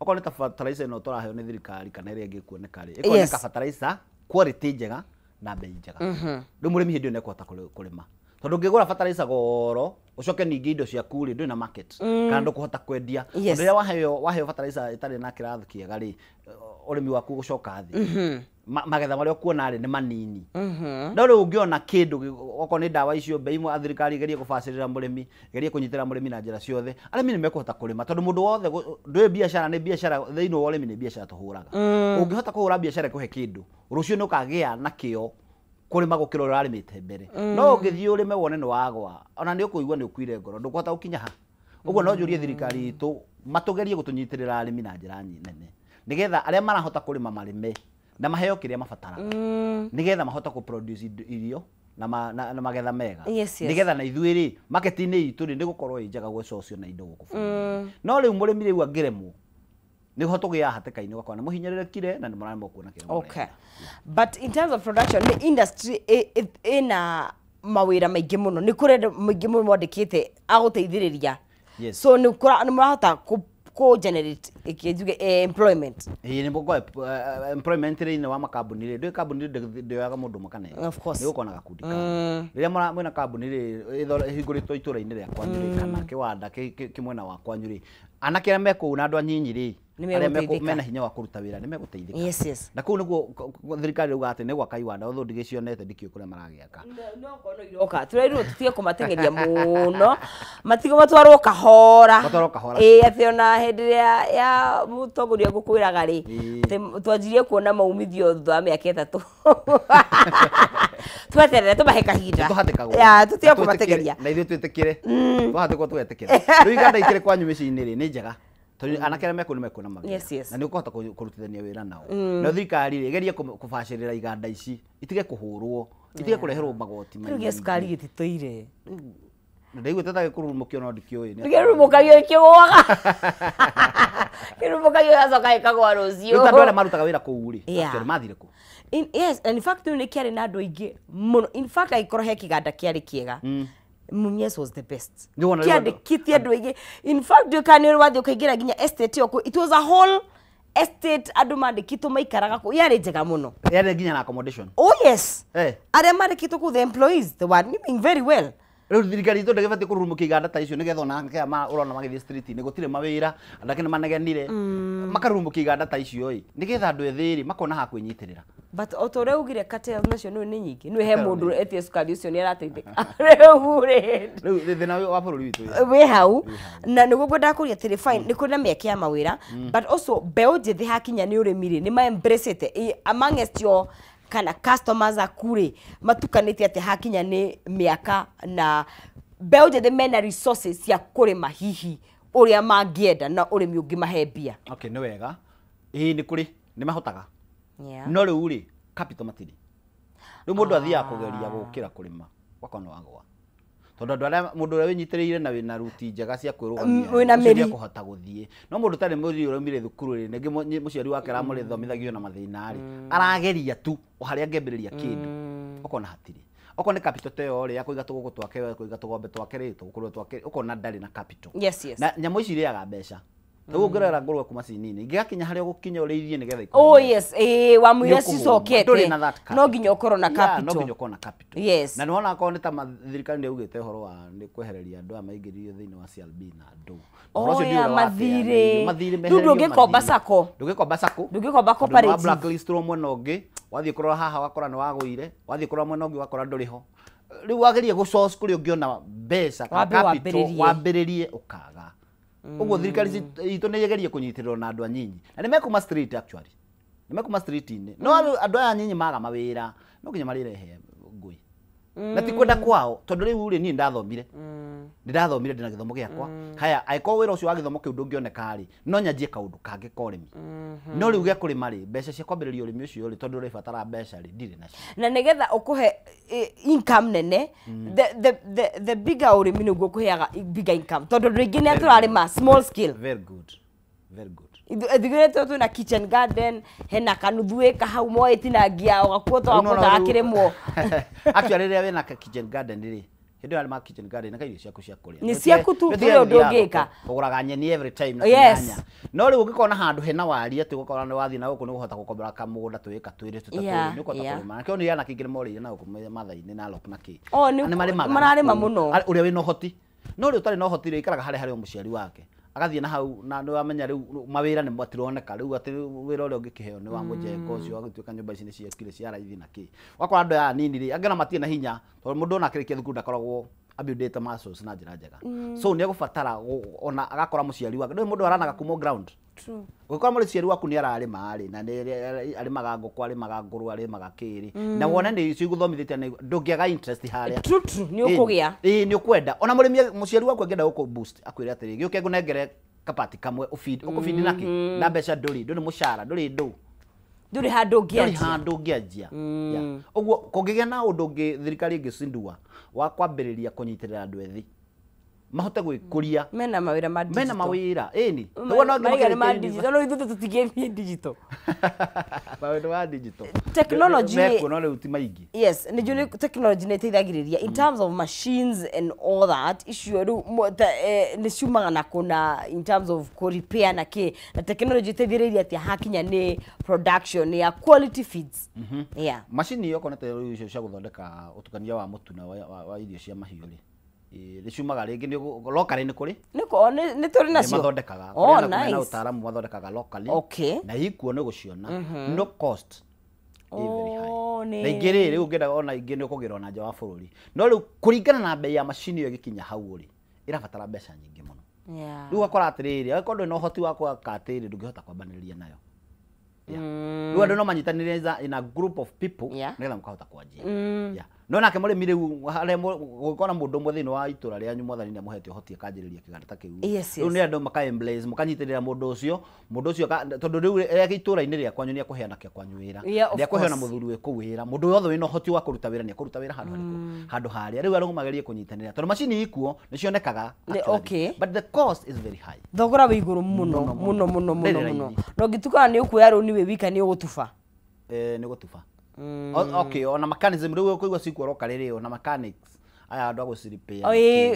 Okorwo nĩ ta fertilizer ĩno tũraheo nĩ thirikari kana ĩrĩa ĩngĩ kuoneka rĩ, ĩkoneka fertilizer quality njega na bei njega. Rĩu mũrĩmi hĩndĩ ĩyo nĩekũhota kũrĩma. Tondũ ũngĩgũra fertilizer goro, ũcoke ningĩ indo ciaku rĩ ndũrĩ na market kana ndũkũhota kwendia. Tondũ rĩrĩa waheo fertilizer ĩtarĩ na kĩrathi kĩega rĩ, ũrĩmi waku ũgũcoka thĩ. Magetha marĩa ũkuona rĩ nĩ manini. No rĩu ũngĩona kĩndũ okorwo nĩ ndawa icio bei imwe thirikari ĩgerie kũbacĩrĩra mũrĩmi, ĩgerie kũnyitĩra mũrĩmi na njĩra ciothe, arĩmi nĩ mekũhota kũrĩma tondũ mũndũ wothe ndũĩ biacara nĩ biacara thĩinĩ wa ũrĩmi nĩ biacara tũhũraga. Ũngĩhota kũhũra biacara ĩkũhe kĩndũ, rũciũ nĩ ũkagĩa na kĩo kũrĩma gũkĩra ũrĩa ũrarĩmĩte mbere. No ũngĩthiĩ ũrĩme wone nĩ wagwa, ona nĩ ũkũigua nĩ ũkuire ngoro, ndũkũhota gũkinya ha. Ũguo no njũrie thirikari itũ matũgerie gũtũnyitĩrĩra arĩmi na njĩra nene, nĩgetha arĩa marahota kũrĩma marĩme na maheo kĩrĩa mabataraga, nĩgetha mahote kũ produce irio na magetha mega. Nĩgetha na ithuĩ rĩ market-inĩ itũ rĩ nĩgũkorwo ĩ njega gwĩcocio na indo gũkũ bũrũri-inĩ. No rĩu mũrĩmi rĩu angĩremwo nĩho tũgĩaga hatĩka-inĩ ũgakora nĩ mũhinyĩrĩrĩkire na nĩ mũraremwo kuona kĩrĩa Okay. But in terms of production, nĩ industry ĩna mawĩra maingĩ mũno, nĩ kũrĩ andũ maingĩ mũno mwandĩkĩte agũteithĩrĩria. So nĩ mũrahota kũ generate njuge employment. Ĩĩ nĩ mũgoe employment thĩinĩ wa makambuni rĩ, ndũĩ kambuni ndĩoyaga mũndũ ũmwe kana erĩ. Of course. Nĩ gũkorwo na gakundi ka. Rĩrĩa mwĩna kambuni rĩ ĩhingũrĩtwo itũra-inĩ rĩa kwanyu rĩ kana kĩwanda kĩ mwena wa kwanyu rĩ, anake arĩa me kũu na andũ anyinyi rĩ, arĩa mena hinya wa kũruta wĩra nĩ megũteithĩka. Yes, yes. Na kũu nĩguo thirikari ĩrauga atĩ nĩ gwaka iwanda, although ndigĩcionete ndikĩũĩ kũrĩa maragĩaka. No korwo iroka tũrerirwo tũtige kũmateng'eria mũno, matigo matwarwo kahora. Matwarwo kahora. Ĩĩ atĩ ona hĩndĩ ĩrĩa ya mũtongoria ngũkwĩraga rĩ, atĩ twanjirie kuona maumithio thutha wa mĩaka 3. Tweterere tũmahe kahinda. Tũhatĩkagwo. Tũtige kũmateng'eria. Na ithuĩ twĩtĩkĩre. Twahatĩkwo tũgetĩkĩra. Rĩu iganda ikĩrĩ kwanyu mĩciĩ-inĩ rĩ nĩ njega. Tondũ anake arĩa mekuo nĩ mekuona mawĩra. Yes, yes. Na nĩ ũkũhota kũrutithania wĩra nao. No thirikari rĩ ĩgerie kũbacĩrĩra iganda ici, itige kũhũrwo, itige kũreherwo magoti maingĩ. Rĩu gĩa cukari gĩtitũire. Ndaiguĩte ta gĩkũrurumũkio no ndikĩũĩ. Gĩkĩrurumũkagio gĩkĩgũaga. Kĩrurumũkagio gĩgacoka gĩkagũa rũciũ. Rĩu ta andũ arĩa marutaga wĩra kũu rĩ, actually mathire kũ? Yes, and in fact rĩu nĩ kĩarĩ na andũ aingĩ mũno. In fact angĩkorwo he kĩganda kĩarĩ kĩega, Mumias was the best. Kĩandĩkĩte andũ aingĩ. In fact ndiũĩ kana nĩ ũrĩ wathiĩ ũkaingĩra nginya estate ĩyo, it was a whole estate andũ mandĩkĩtwo maikaraga kũu, yarĩ njega mũno. Yarĩ nginya na accommodation. Oh yes. Arĩa mandĩkĩtwo kũu, the employees, they were living very well. Rĩu thirikari itũ ndĩgĩbatiĩ kũrurumũkia iganda ta icio nĩgetha ona anake aya ũrona magĩthiĩ street-inĩ gũtirĩ mawĩra, anake nĩ manegenire, makarurumũkia iganda ta icio ĩ nĩgetha andũ ethĩ rĩ makona ha kwĩnyitĩrĩra. But o ta ũrĩa ugire cartels nacio nĩ nyingĩ, nĩ he mũndũ etie cukari ũcio nĩ arateithĩka. Rĩu rĩ rĩu thĩna wa bũrũri witũ wĩ hau, na nĩguo ngwendaga kũria atĩrĩ, fine nĩ kũrĩ na mĩeke ya mawĩra, but also mbeũ njĩthĩ hakinya nĩ ũrĩmi rĩ nĩ ma embrace amongst your kana customers aku rĩ matukanĩte atĩ hakinya nĩ mĩaka na mbeũ njĩthĩ mena resources cia kũrĩma hihi ũrĩa mangĩenda na ũrĩmi ũngĩmahe mbia. Okay, nĩ wega. Ĩĩ nĩ kũrĩ nĩ mahotaga. No rĩu rĩ capital matirĩ. Rĩu mũndũ athiaga kũgeria gũkĩra kũrĩma ũgakora nĩ wagũa. Tondũ andũ arĩa mũndũ ũrĩa wĩnyitĩrĩire na wĩna ruti njega cia kwĩrũgamia wĩna mĩri nĩekũhota gũthiĩ. No mũndũ ũtarĩ mũthii ũraumire thukuru rĩ, rĩngĩ mũciari wake aramũthomithagio na mathĩna rĩ, arageria tu o harĩa angĩambĩrĩria kĩndũ ũkona hatirĩ. Okorwo nĩ capital ta ĩyo rĩ ya kũiga tũgũkũ twake, kũiga tũgombe twake rĩ, tũgũkũrwe twake, ũkona ndarĩ na capital. Yes, yes. Na nyamũ ici irĩaga mbeca. Rĩu ũngĩrora ngũrwe kuma cinini, ingĩgakinya harĩa ũgũkinya ũrĩithie nĩgetha ikũhe. Oh yes, wamwĩra cicokete. No nginya ũkorwo na capital. No nginya ũkorwo na capital. Yes. Na nĩwona akorwo nĩ ta thirikari nĩ yaugĩte ũhoro wa nĩ kwehereria andũ aya maingĩririo thĩinĩ wa CRB na andũ. Ũhoro ũcio ndiũĩ mathirĩ. Rĩu ndũngĩkomba sacco. Ndũngĩkomba sacco. Ndũngĩkomba cooperative. Wa blacklist mwena ũngĩ, wathiĩ kũrora haha wakora nĩ wagũire, wathiĩ kũrora mwena ũngĩ wakora ndũrĩ ho. Rĩu wagerie gũ source kũrĩa ũngĩona mbeca kana capital wambĩrĩrie ũkaga. Ũguo thirikari itũ nĩ ĩgerie kũnyitĩrĩrwo na andũ anyinyi. Na nĩ mekuma street actually. Nĩ mekuma street-inĩ. No andũ aya anyinyi maga mawĩra, no nginya marĩrehe ngũi. Na ti kwenda kwao tondũ rĩu rĩ niĩ ndathomire. Ndĩrathomire ndĩna gĩthomo gĩakwa. Haya angĩkorwo wĩra ũcio wa gĩthomo kĩu ndũngĩoneka rĩ, no nyanjie kaũndũ kangĩ ka ũrĩmi. No rĩu gĩa kũrĩma rĩ, mbeca cia kwambĩrĩria ũrĩmi ũcio rĩ, tondũ ũrĩbatara mbeca rĩ, ndirĩ nacio. Na nĩgetha ũkũhe income nene, the bigger ũrĩmi nĩguo ũkũheaga bigger income, tondũ andũ aingĩ nĩ tũrarĩma small scale. Very good. Very good. Ithuĩ twĩna kitchen garden, hena kanuthu ĩka hau moĩtinangia ũgakuo twakũta gakĩrĩmwo. Actually rĩrĩa wĩna kitchen garden rĩ, hĩndĩ ĩyo arĩma kitchen garden na irio ciaku cia kũrĩa. Nĩ ciaku tu, ndũrĩ ũndũ ũngĩka. Ũgũraga nyeni every time na nyanya. No rĩu ũngĩkorwo na handũ hena wari atĩ ũgũkorwo nĩ wathiĩ na gũkũ nĩ ũkũhota gũkombora kamũgũnda twĩka twĩrĩ tũtatũ nĩ ũkũhota kũrĩma. Nakĩo nĩ anake aingĩ nĩ morĩire na gũkũ Mathai-inĩ na Narok na kĩ. Nĩ mararĩma mũno. Ũrĩa wĩna ũhoti. No rĩu ũtarĩ na ũhoti rĩ, ikaraga harĩa harĩ o mũciari wake. Agathiĩ na hau na nĩ wamenya rĩu mawĩra nĩ matironeka rĩu atĩ wĩra ũrĩa ũngĩkĩheo nĩ wa mũjengo ũcio wa gũtuĩka nyũmba ici nĩ ciakire cia raithi na kĩ. Ũgakora andũ aya anini rĩ, angĩ ona matirĩ na hinya tondũ mũndũ ona akĩrĩkia thukuru ndakoragwo abuildĩte muscles na njĩra njega. So nĩ egũbatara ona agakora mũciari wake. Ndũĩ mũndũ aranaga kuma ground. Ũngĩkora mũciari waku nĩ ararĩma rĩ, na nĩ arĩmaga ngũkũ, arĩmaga ngũrwe, arĩmaga kĩrĩ, na wone nĩ icio igũthomithĩtie na ndũngĩaga interest harĩa. True, true, nĩ ũkũgĩa. Ĩĩ nĩ ũkwenda. Ona mũrĩmi mũciari waku angĩenda gũkũ boost akwĩre atĩrĩ, gĩũke ngũnengere kapati kamwe ũbindi, ũkũbindi nakĩ? Na mbeca ndũrĩ, ndũrĩ mũcara, ndũrĩ ndũ. Ndũrĩ handũ ũngĩanjia. Ndũrĩ handũ ũngĩanjia. Ũguo kũngĩgĩa na ũndũ ũngĩ thirikari ĩngĩcindua wa kwambĩrĩria kũnyitĩrĩra andũ ethĩ mahote gwĩkũria. Mena mawĩra ma digital. Mena mawĩra, ĩni. Maraiga nĩ ma digital, no ithuĩ tũtingĩthiĩ digital. Mawĩra ma digital. Technology mekuo no rĩu ti maingĩ. Yes, nĩ njũĩ technology nĩ ĩteithagĩrĩria in terms of machines and all that. Icio rĩu nĩ ciumaga na kũna in terms of kũ repair na kĩ. Na technology ĩteithĩrĩirie atĩa hakinya nĩ production ya quality feeds. Yeah. Macini okorwo nĩ ta rĩu icio cia gũthondeka ũtukania wa mũtu na wa irio cia mahiũ rĩ, nĩ ciumaga rĩngĩ nĩ locally nĩ kũrĩ? Nĩ tũrĩ nacio. Nĩ mathondekaga. Kũrĩ na ũtaaramu mathondekaga locally. Na ikuo nĩ gũciona. No cost ĩ very high. Na ingĩ rĩ, rĩu ũngĩenda ona ingĩ nĩ ũkũgĩra ona nja wa bũrũri. No rĩu kũringana na bei ya macini ĩyo ĩgĩkinya hau rĩ, ĩrabatara mbeca nyingĩ mũno. Rĩu ũgakora atĩrĩrĩ, angĩkorwo ndũrĩ na ũhoti wa gwaka atĩrĩ, ndũngĩhota kwambanĩrĩria nayo. Rĩu andũ no manyitanĩre in a group of people nĩgetha mũkahota kwanjia. No nake mũrĩmi rĩu harĩa gũgĩkorwo na mũndũ ũmwe thĩinĩ wa itũra rĩanyu mwathani nĩ amũhete ũhoti akanjĩrĩria kĩganda ta kĩu. Rĩu nĩ andũ maka embrace, mũkanyitĩrĩra mũndũ ũcio, tondũ rĩu itũra-inĩ rĩa kwanyu nĩ ekũheana kĩa kwanyu wĩra. Nĩ ekũheana mũthuri wĩ kũu wĩra. Mũndũ wothe wĩna ũhoti wa kũruta wĩra nĩ ekũruta wĩra handũ harĩkũ? Handũ harĩa. Rĩu andũ magerie kũnyitanĩra tondũ macini ikuo nĩ cionekaga actually. But the cost is very high. Thogora wĩ igũrũ mũno mũno mũno mũno mũno. Na ũngĩtukana nĩ ũkuoya rũni wĩ wika nĩ ũgũtuba. Nĩ ũgũtuba. Okay, ona mechanism rĩu ũkũigua cikuo locally rĩ, ona mechanics aya andũ a gũciripĩa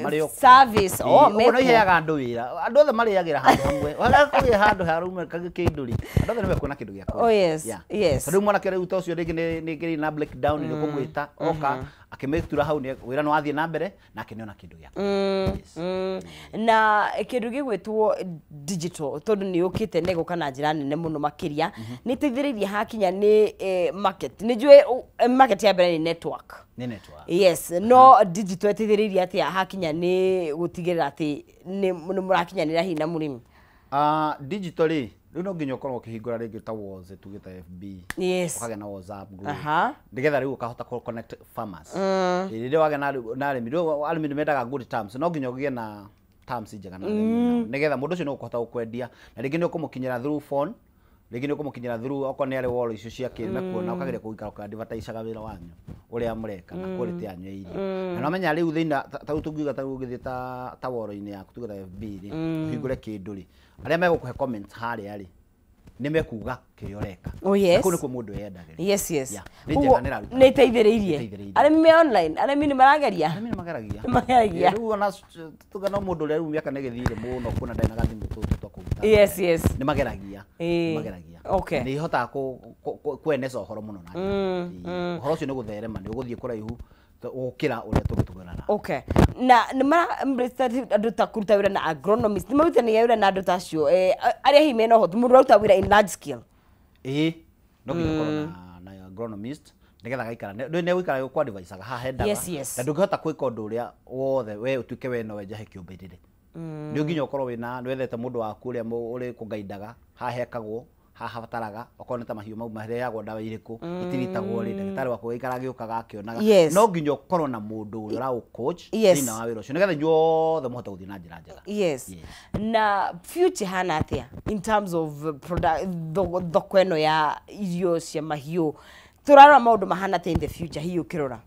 marĩ o service, mekuo. No iheaga andũ wĩra, andũ othe marĩagĩra handũ hamwe. Wala kũgĩa handũ haraume kĩndũ rĩ, andũ othe nĩmekuona kĩndũ gĩa kũrĩa. Oh yes, yes. Rĩu mwanake rĩu ta ũcio rĩngĩ nĩ kĩrĩ na breakdown nĩ ũkũmwĩta oka akĩmĩtura hau wĩra nĩ wathiĩ na mbere na akĩnĩona kĩndũ gĩa kũrĩa. Na kĩndũ gĩgwĩtwo digital tondũ nĩ yũkĩte na ĩgoka na njĩra nene mũno makĩria, nĩ ĩteithĩrĩirie hakinya nĩ market. Nĩ njũĩ market ya mbere nĩ network. Nĩ network. Yes, no digital ĩteithĩrĩirie atĩa hakinya nĩ gũtigĩrĩra atĩ nĩ mũrakinyanĩra hihi na mũrĩmi? Digital rĩ, rĩu no nginya ũkorwo ũkĩhingũra rĩngĩ ta WhatsApp, tuge ta FB. Ũkagĩa na WhatsApp group. Nĩgetha rĩu ũkahota kũ connect farmers. Rĩrĩa wagĩa na arĩmi, rĩu arĩmi nĩ mendaga good terms, no nginya ũgĩe na terms njega na arĩmi. Nĩgetha mũndũ ũcio nĩ ũkũhota gũkwendia, na rĩngĩ nĩ ũkũmũkinyĩra through phone, rĩngĩ nĩ ũkũmũkinyĩra through okorwo nĩ arĩ wall icio cia kĩrĩ mekuona, ũkageria gũikara ũkĩ-advertisaga wĩra wanyu ũrĩa mũreka na quality yanyu ya irio. Na no menya rĩu thĩinĩ ta rĩu tũngiuga ta rĩu ũgĩthiĩ ta wall-inĩ yaku tuge ta FB rĩ, ũhingũre kĩndũ rĩ, arĩa megũkũhe comments harĩa rĩ, nĩ mekuga kĩrĩa ũreka. Oh yes. Kũu nĩkuo mũndũ eyendagĩria. Yes, yes. Nĩ njega, nĩ ĩraruta. Nĩ ĩteithĩrĩirie. Ĩteithĩrĩirie. Arĩmi me online, arĩmi nĩ marageria. Arĩmi nĩ mageragia. Nĩ mageragia. Rĩu ona tuge no mũndũ ũrĩa rĩu mĩaka nĩ ĩgĩthiire mũno kuona ndarĩ na gathimũ tũtũ twa kũruta. Yes, yes. Nĩ mageragia. Nĩ mageragia. Nĩ ihotaga kweneza ũhoro mũno na njĩra. Ũhoro ũcio nĩ gũtherema, nĩ ũgũthiĩ kũraihu gũkĩra ũrĩa tũngĩtũgerera. Okay. Na nĩ mara andũ ta kũruta wĩra na agronomist, nĩ marutanagia wĩra na andũ ta acio, arĩa hihi mena ũhoti, mũndũ ũraruta wĩra in large scale. Ĩĩ, no nginya ũkorwo na agronomist nĩgetha gaikara. Nĩ gũikara gũkũ advice-aga haha hendaga. Yes, yes. Na ndũngĩhota gwĩka ũndũ ũrĩa wothe we ũtuĩke we no wenjahe kĩũmbĩrĩre. Nĩ nginya ũkorwo wĩna, nĩ wethete mũndũ waku ũrĩa ũrĩ kũgaindaga, haha hekagwo, Haha bataraga okorwo nĩ ta mahiũ mau maheagwo ndawa irĩkũ, itiritagwo rĩ, ndagĩtarĩ waku gaikara agĩũkaga akĩonaga. Yes. No nginya ũkorwo na mũndũ ũrĩa ũraũ-coach Yes. thĩinĩ wa wĩra ũcio, nĩgetha inyuothe mũhote gũthiĩ na njĩra njega. Yes. Yes. Na future hana atĩa in terms of product, thoko ĩno ya irio cia mahiũ? Tũrarora maũndũ mahana atĩa in the future hihi ũkĩrora?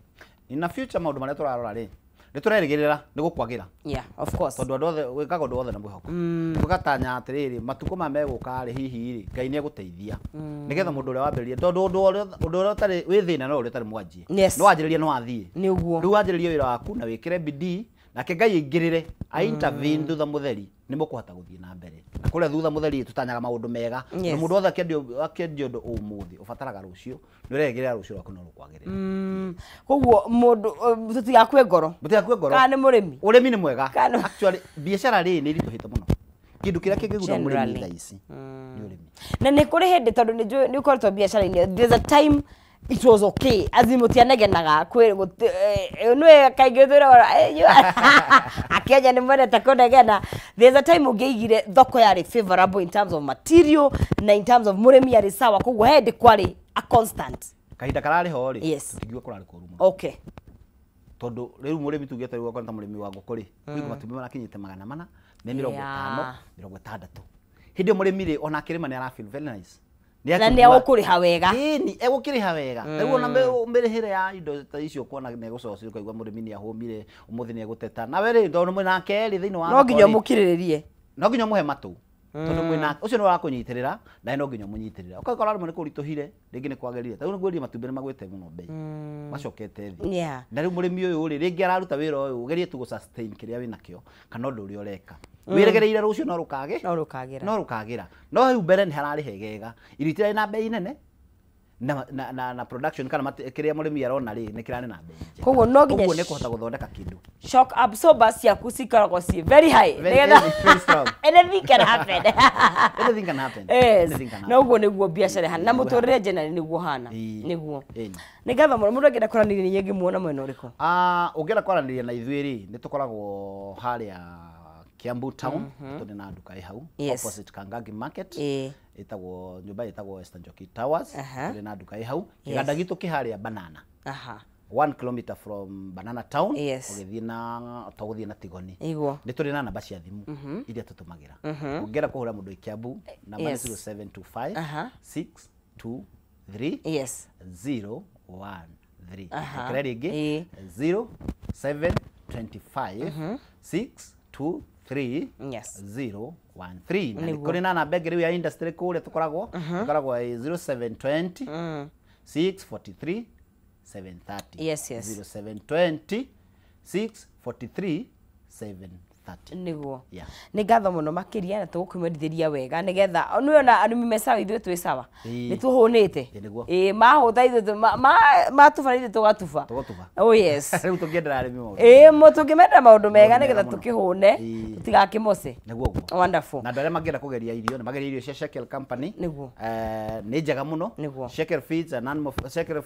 Na future maũndũ marĩa tũrarora rĩ, nĩ tũrerĩgĩrĩra nĩ gũkwagĩra. Yeah, of course. Tondũ andũ othe wĩkaga ũndũ wothe na mwĩhoko, ũgatanya atĩrĩrĩ, matukũ maya megũka rĩ, hihi rĩ, Ngai nĩ egũteithia nĩgetha mũndũ ũrĩa wambĩrĩria, tondũ ũndũ ũrĩa ũtarĩ wĩ thĩna no ũrĩa ũtarĩ mwanjie. Yes. No wanjĩrĩria no wathiĩ. Nĩ ũguo. Rĩu wanjĩrĩrie wĩra waku na wĩkĩre bidii, nake Ngai aingĩrĩre, a intervene thutha mũtheri, nĩ mũkũhota gũthiĩ na mbere. Na kũrĩa thutha mũtheri tũtanyaga maũndũ mega. Yes. Na mũndũ wothe akĩendia ũndũ ũmũthĩ ũbataraga rũciũ, nĩ ũrerĩgĩrĩra rũciũ rwaku no rũkwagĩrĩra. Koguo mũndũ, tũtigakue ngoro. Mũtigakue ngoro. Kana nĩ mũrĩmi. Ũrĩmi nĩ mwega. Kana- Actually biacara rĩ nĩ iritũhĩte mũno. Kĩndũ kĩrĩa kĩngĩguna mũrĩmi Generally. thaa ici nĩ ũrĩmi. Na nĩ kũrĩ hĩndĩ, tondũ nĩ njũĩ nĩ ũkoretwo biacara-inĩ, there's a time it was okay, as in mũtianegenaga kwĩ nĩwe kaingĩ twĩragwo akenya nĩ mwendete kũnegena. There's a time ũngĩaigire thoko yarĩ favorable in terms of material na in terms of mũrĩmi arĩ sawa, koguo he hĩndĩ kwarĩ a constant. Kahinda kararĩ ho rĩ, Yes. tũtingiuga kũrarĩ kũru mũno. Okay. Tondũ rĩu mũrĩmi tuge ta rĩu okorwo nĩ ta mũrĩmi wa ngũkũ rĩ, kwĩ matumbĩ marakinyĩte 400, 450, 60. Hĩndĩ ĩyo mũrĩmi rĩ, ona akĩrĩma nĩ ara feel very nice. Nĩ Na nĩ akĩigua- egũkũrĩha wega. Ĩni, egũkĩrĩha wega. Rĩu ona mĩrĩhĩre ya indo ta icio kuona nĩ egũcocia, ũkaigua mũrĩmi nĩ ahũmire, ũmũthĩ nĩ egũteta. Nawe rĩ, tondũ mwĩnake rĩ thĩinĩ wa No thoko nginya rĩ, ũmũkirĩrĩrie. No nginya ũmũhe matũ, tondũ mwĩna ũcio nĩ ũrakũnyitĩrĩra, nawe no nginya ũmũnyitĩrĩre. Ũgakora rĩmwe nĩ kũritũhire, rĩngĩ nĩ kwagĩrire. Ta rĩu nĩ ngwĩrire matumbĩ nĩ magwĩte mũno mbei, macokete thĩ. Na rĩu mũrĩmi ũyũ rĩ, rĩngĩ araruta wĩra ũyũ, ũgerie tu gũ-sustain kĩrĩa wĩnakĩo kana ũndũ ũrĩa ũreka, wĩregereire rũciũ no rũkage. No rũkagĩra. No rũkagĩra. No rĩu mbere nĩ hararĩ hegega, irio itirarĩ na mbei nene, na production kana kĩrĩa mũrĩmi arona rĩ, nĩ kĩrarĩ na mbei njega. Koguo no nginya Ũguo nĩ kũhota gũthondeka kĩndũ. Shock absorbers ciaku cikoragwo ciĩ very high. Very Nĩgetha- very, very strong. Anything can happen. Anything can happen. Yes. Anything can Na happen. ũguo nĩguo biacara ĩhana na Nĩguo. mũtũrĩre generally nĩguo hana. Ĩĩ. Nĩguo. Ĩĩ. Nĩ ngatho mũno. Mũndũ angĩenda kwaranĩria na inyuĩ angĩmuona mwena ũrĩkũ? Ah, ũngĩenda kwaranĩria na ithuĩ rĩ, nĩ tũkoragwo harĩa Kiambu town, tũrĩ na nduka ĩ hau Yes. opposite Kangangi Market. Ĩĩ. Ĩtagwo nyũmba ĩtagwo Esther Njoki Towers. Aha. Tũrĩ na nduka ĩ hau. Yes. Kĩganda gitũ kĩ harĩa Banana, 1 kilometer from Banana Town. Yes. Ũgĩthiĩ na tũgũthiĩ na Tigoni. Iguo. Nĩ tũrĩ na namba cia thimũ iria tũtũmagĩra. Ũngĩenda kũhũra mũndũ wĩ Kiambu, namba nĩ 0725 623 013. Rekere rĩngĩ. 0725 623 013. Na nĩ kũrĩ na namba ĩngĩ rĩu ya industry kũrĩa tũkoragwo, tũkoragwo ĩ 0720 643 730. Yes. 0720 643 730. Nĩguo. Yeah. Nĩ ngatho mũno makĩria, na tũgũkĩmwendithĩria wega nĩgetha nĩ ona arĩmi me sawa, ithuĩ twĩ sawa. Ĩĩ. Nĩ tũhũnĩte. Ĩĩ, nĩguo. Ĩĩ, mahũta ithuĩ matuba ithuĩ tũgatuba. Tũgatuba. Oh yes. Rĩu tũngĩendera arĩmi maũndũ. Ĩĩ, tũngĩmenda maũndũ mega Maũndũ mega nĩgetha mũno. tũkĩhũne, Ĩĩ. tũtigakĩmoce. Nĩguo ũguo. Wonderful. Na andũ arĩa mangĩenda kũgeria irio, nĩ magerie irio cia Shekel Company. Nĩguo. Nĩ njega mũno. Nĩguo. Shekel Feeds and Animal Shekel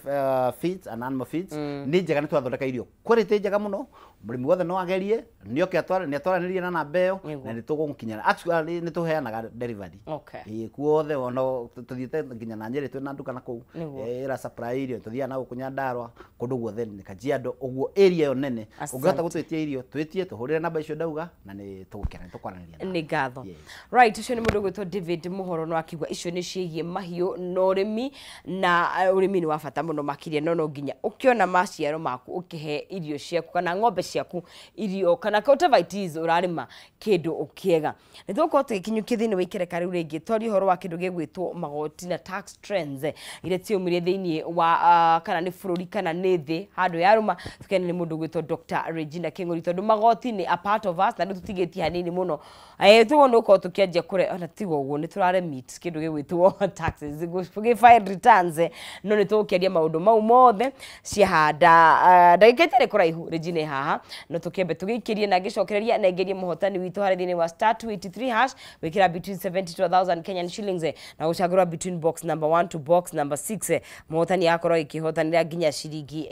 Feeds and Animal Feeds nĩ njega, nĩ twathondeka irio quality njega mũno. Mũrĩmi wothe no agerie, nĩ oke atware, nĩ atwaranĩrie na namba ĩyo. Nĩguo. Na nĩ tũgũmũkinyĩra. Actually nĩ tũheanaga delivery. Okay. Ĩĩ, kuothe, ona tũthiĩte nginya na Nyĩrĩ, twĩna nduka na kũu. Nĩguo. Ĩra supply irio, tũthiaga na gũkũ Nyandarua, kũndũ guothe nĩ Kajiado, ũguo area ĩyo nene. Asante. Ũngĩhota gũtwĩtia irio, twĩtie, tũhũrĩre namba icio ndauga, na nĩ tũgũkena, nĩ tũkwaranĩria nawe. Nĩ ngatho. Yes. Right, ũcio nĩ mũndũ ũgwĩtwo David Mũhoro, no akiuga icio nĩ ciĩgiĩ mahiũ na ũrĩmi, na ũrĩmi nĩ wa bata mũno makĩria, no no nginya ũkĩona maciaro maku ũkĩhe irio ciaku kana ng'ombe ciaku irio kana whatever it is ũrarĩma kĩndũ ũkĩega. Nĩ tũgũkorwo tũgĩkinyũkia thĩinĩ wa ikereka rĩu rĩngĩ, twarie ũhoro wa kĩndũ gĩgwĩtwo magoti na tax trends iria ciaumire thĩinĩ wa kana nĩ bũrũri kana nĩ thĩ handũ yarũma. Tũkene nĩ mũndũ ũgwĩtwo Dr. Regina Kĩng'ori, tondũ magoti nĩ a part of us na nĩ tũtigĩtie hanini mũno. Tũguo nĩ gũkorwo tũkĩanjia kũre ona tiga ũguo nĩ tũraremit kĩndũ gĩgwĩtwo taxes, gĩ file returns, no nĩ tũgũkĩaria maũndũ mau mothe ciahanda ndagĩka itarĩ kũraihu. Regina ĩ haha. haha no tũkĩambe tũgĩikĩrie na ngĩcokereria nengerie mũhotani witũ harĩ thĩinĩ wa star 283 hash wĩkĩra between 70 to 1000 Kenyan shillings na gũcagũra between box number 1 to box number 6 mũhotani agakorwo agĩkĩhotanĩra nginya ciringi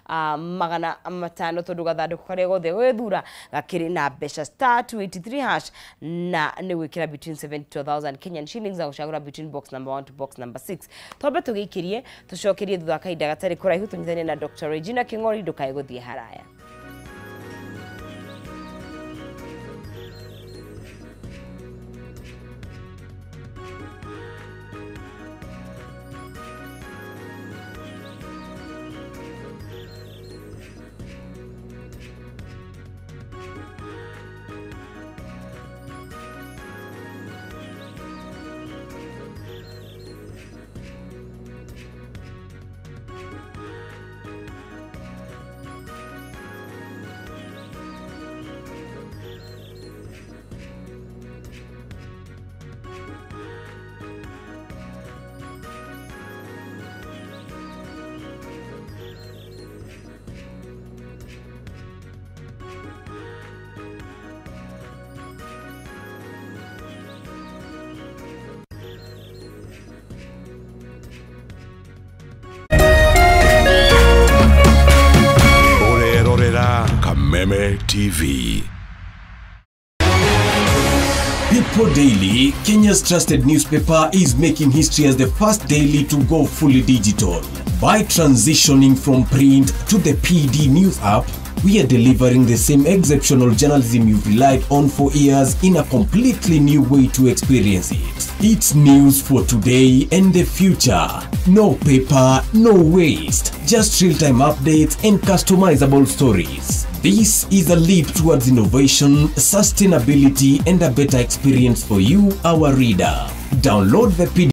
500,000 tondũ gathandũkũ karĩa gothe gwĩthura gakĩrĩ na mbeca star 283 hash na nĩ gwĩkĩra between 70 to 1000 Kenyan shillings na gũcagũra between box number 1 to box number 6 twambe tũgĩikĩrie tũcokerie thutha wa kahinda gatarĩ kũraihu tũnyitanie na Dr. Regina King'ori ndũkae gũthiĩ haraya. Kameme TV. People Daily, Kenya's trusted newspaper, is making history as the first daily to go fully digital. By transitioning from print to the PD News app, we are delivering the same exceptional journalism you've relied on for years in a completely new way to experience it. It's news for today and the future. No paper, no waste. Just real-time updates and customizable stories. This is a leap towards innovation, sustainability, and a better experience for you, our reader. Download the PD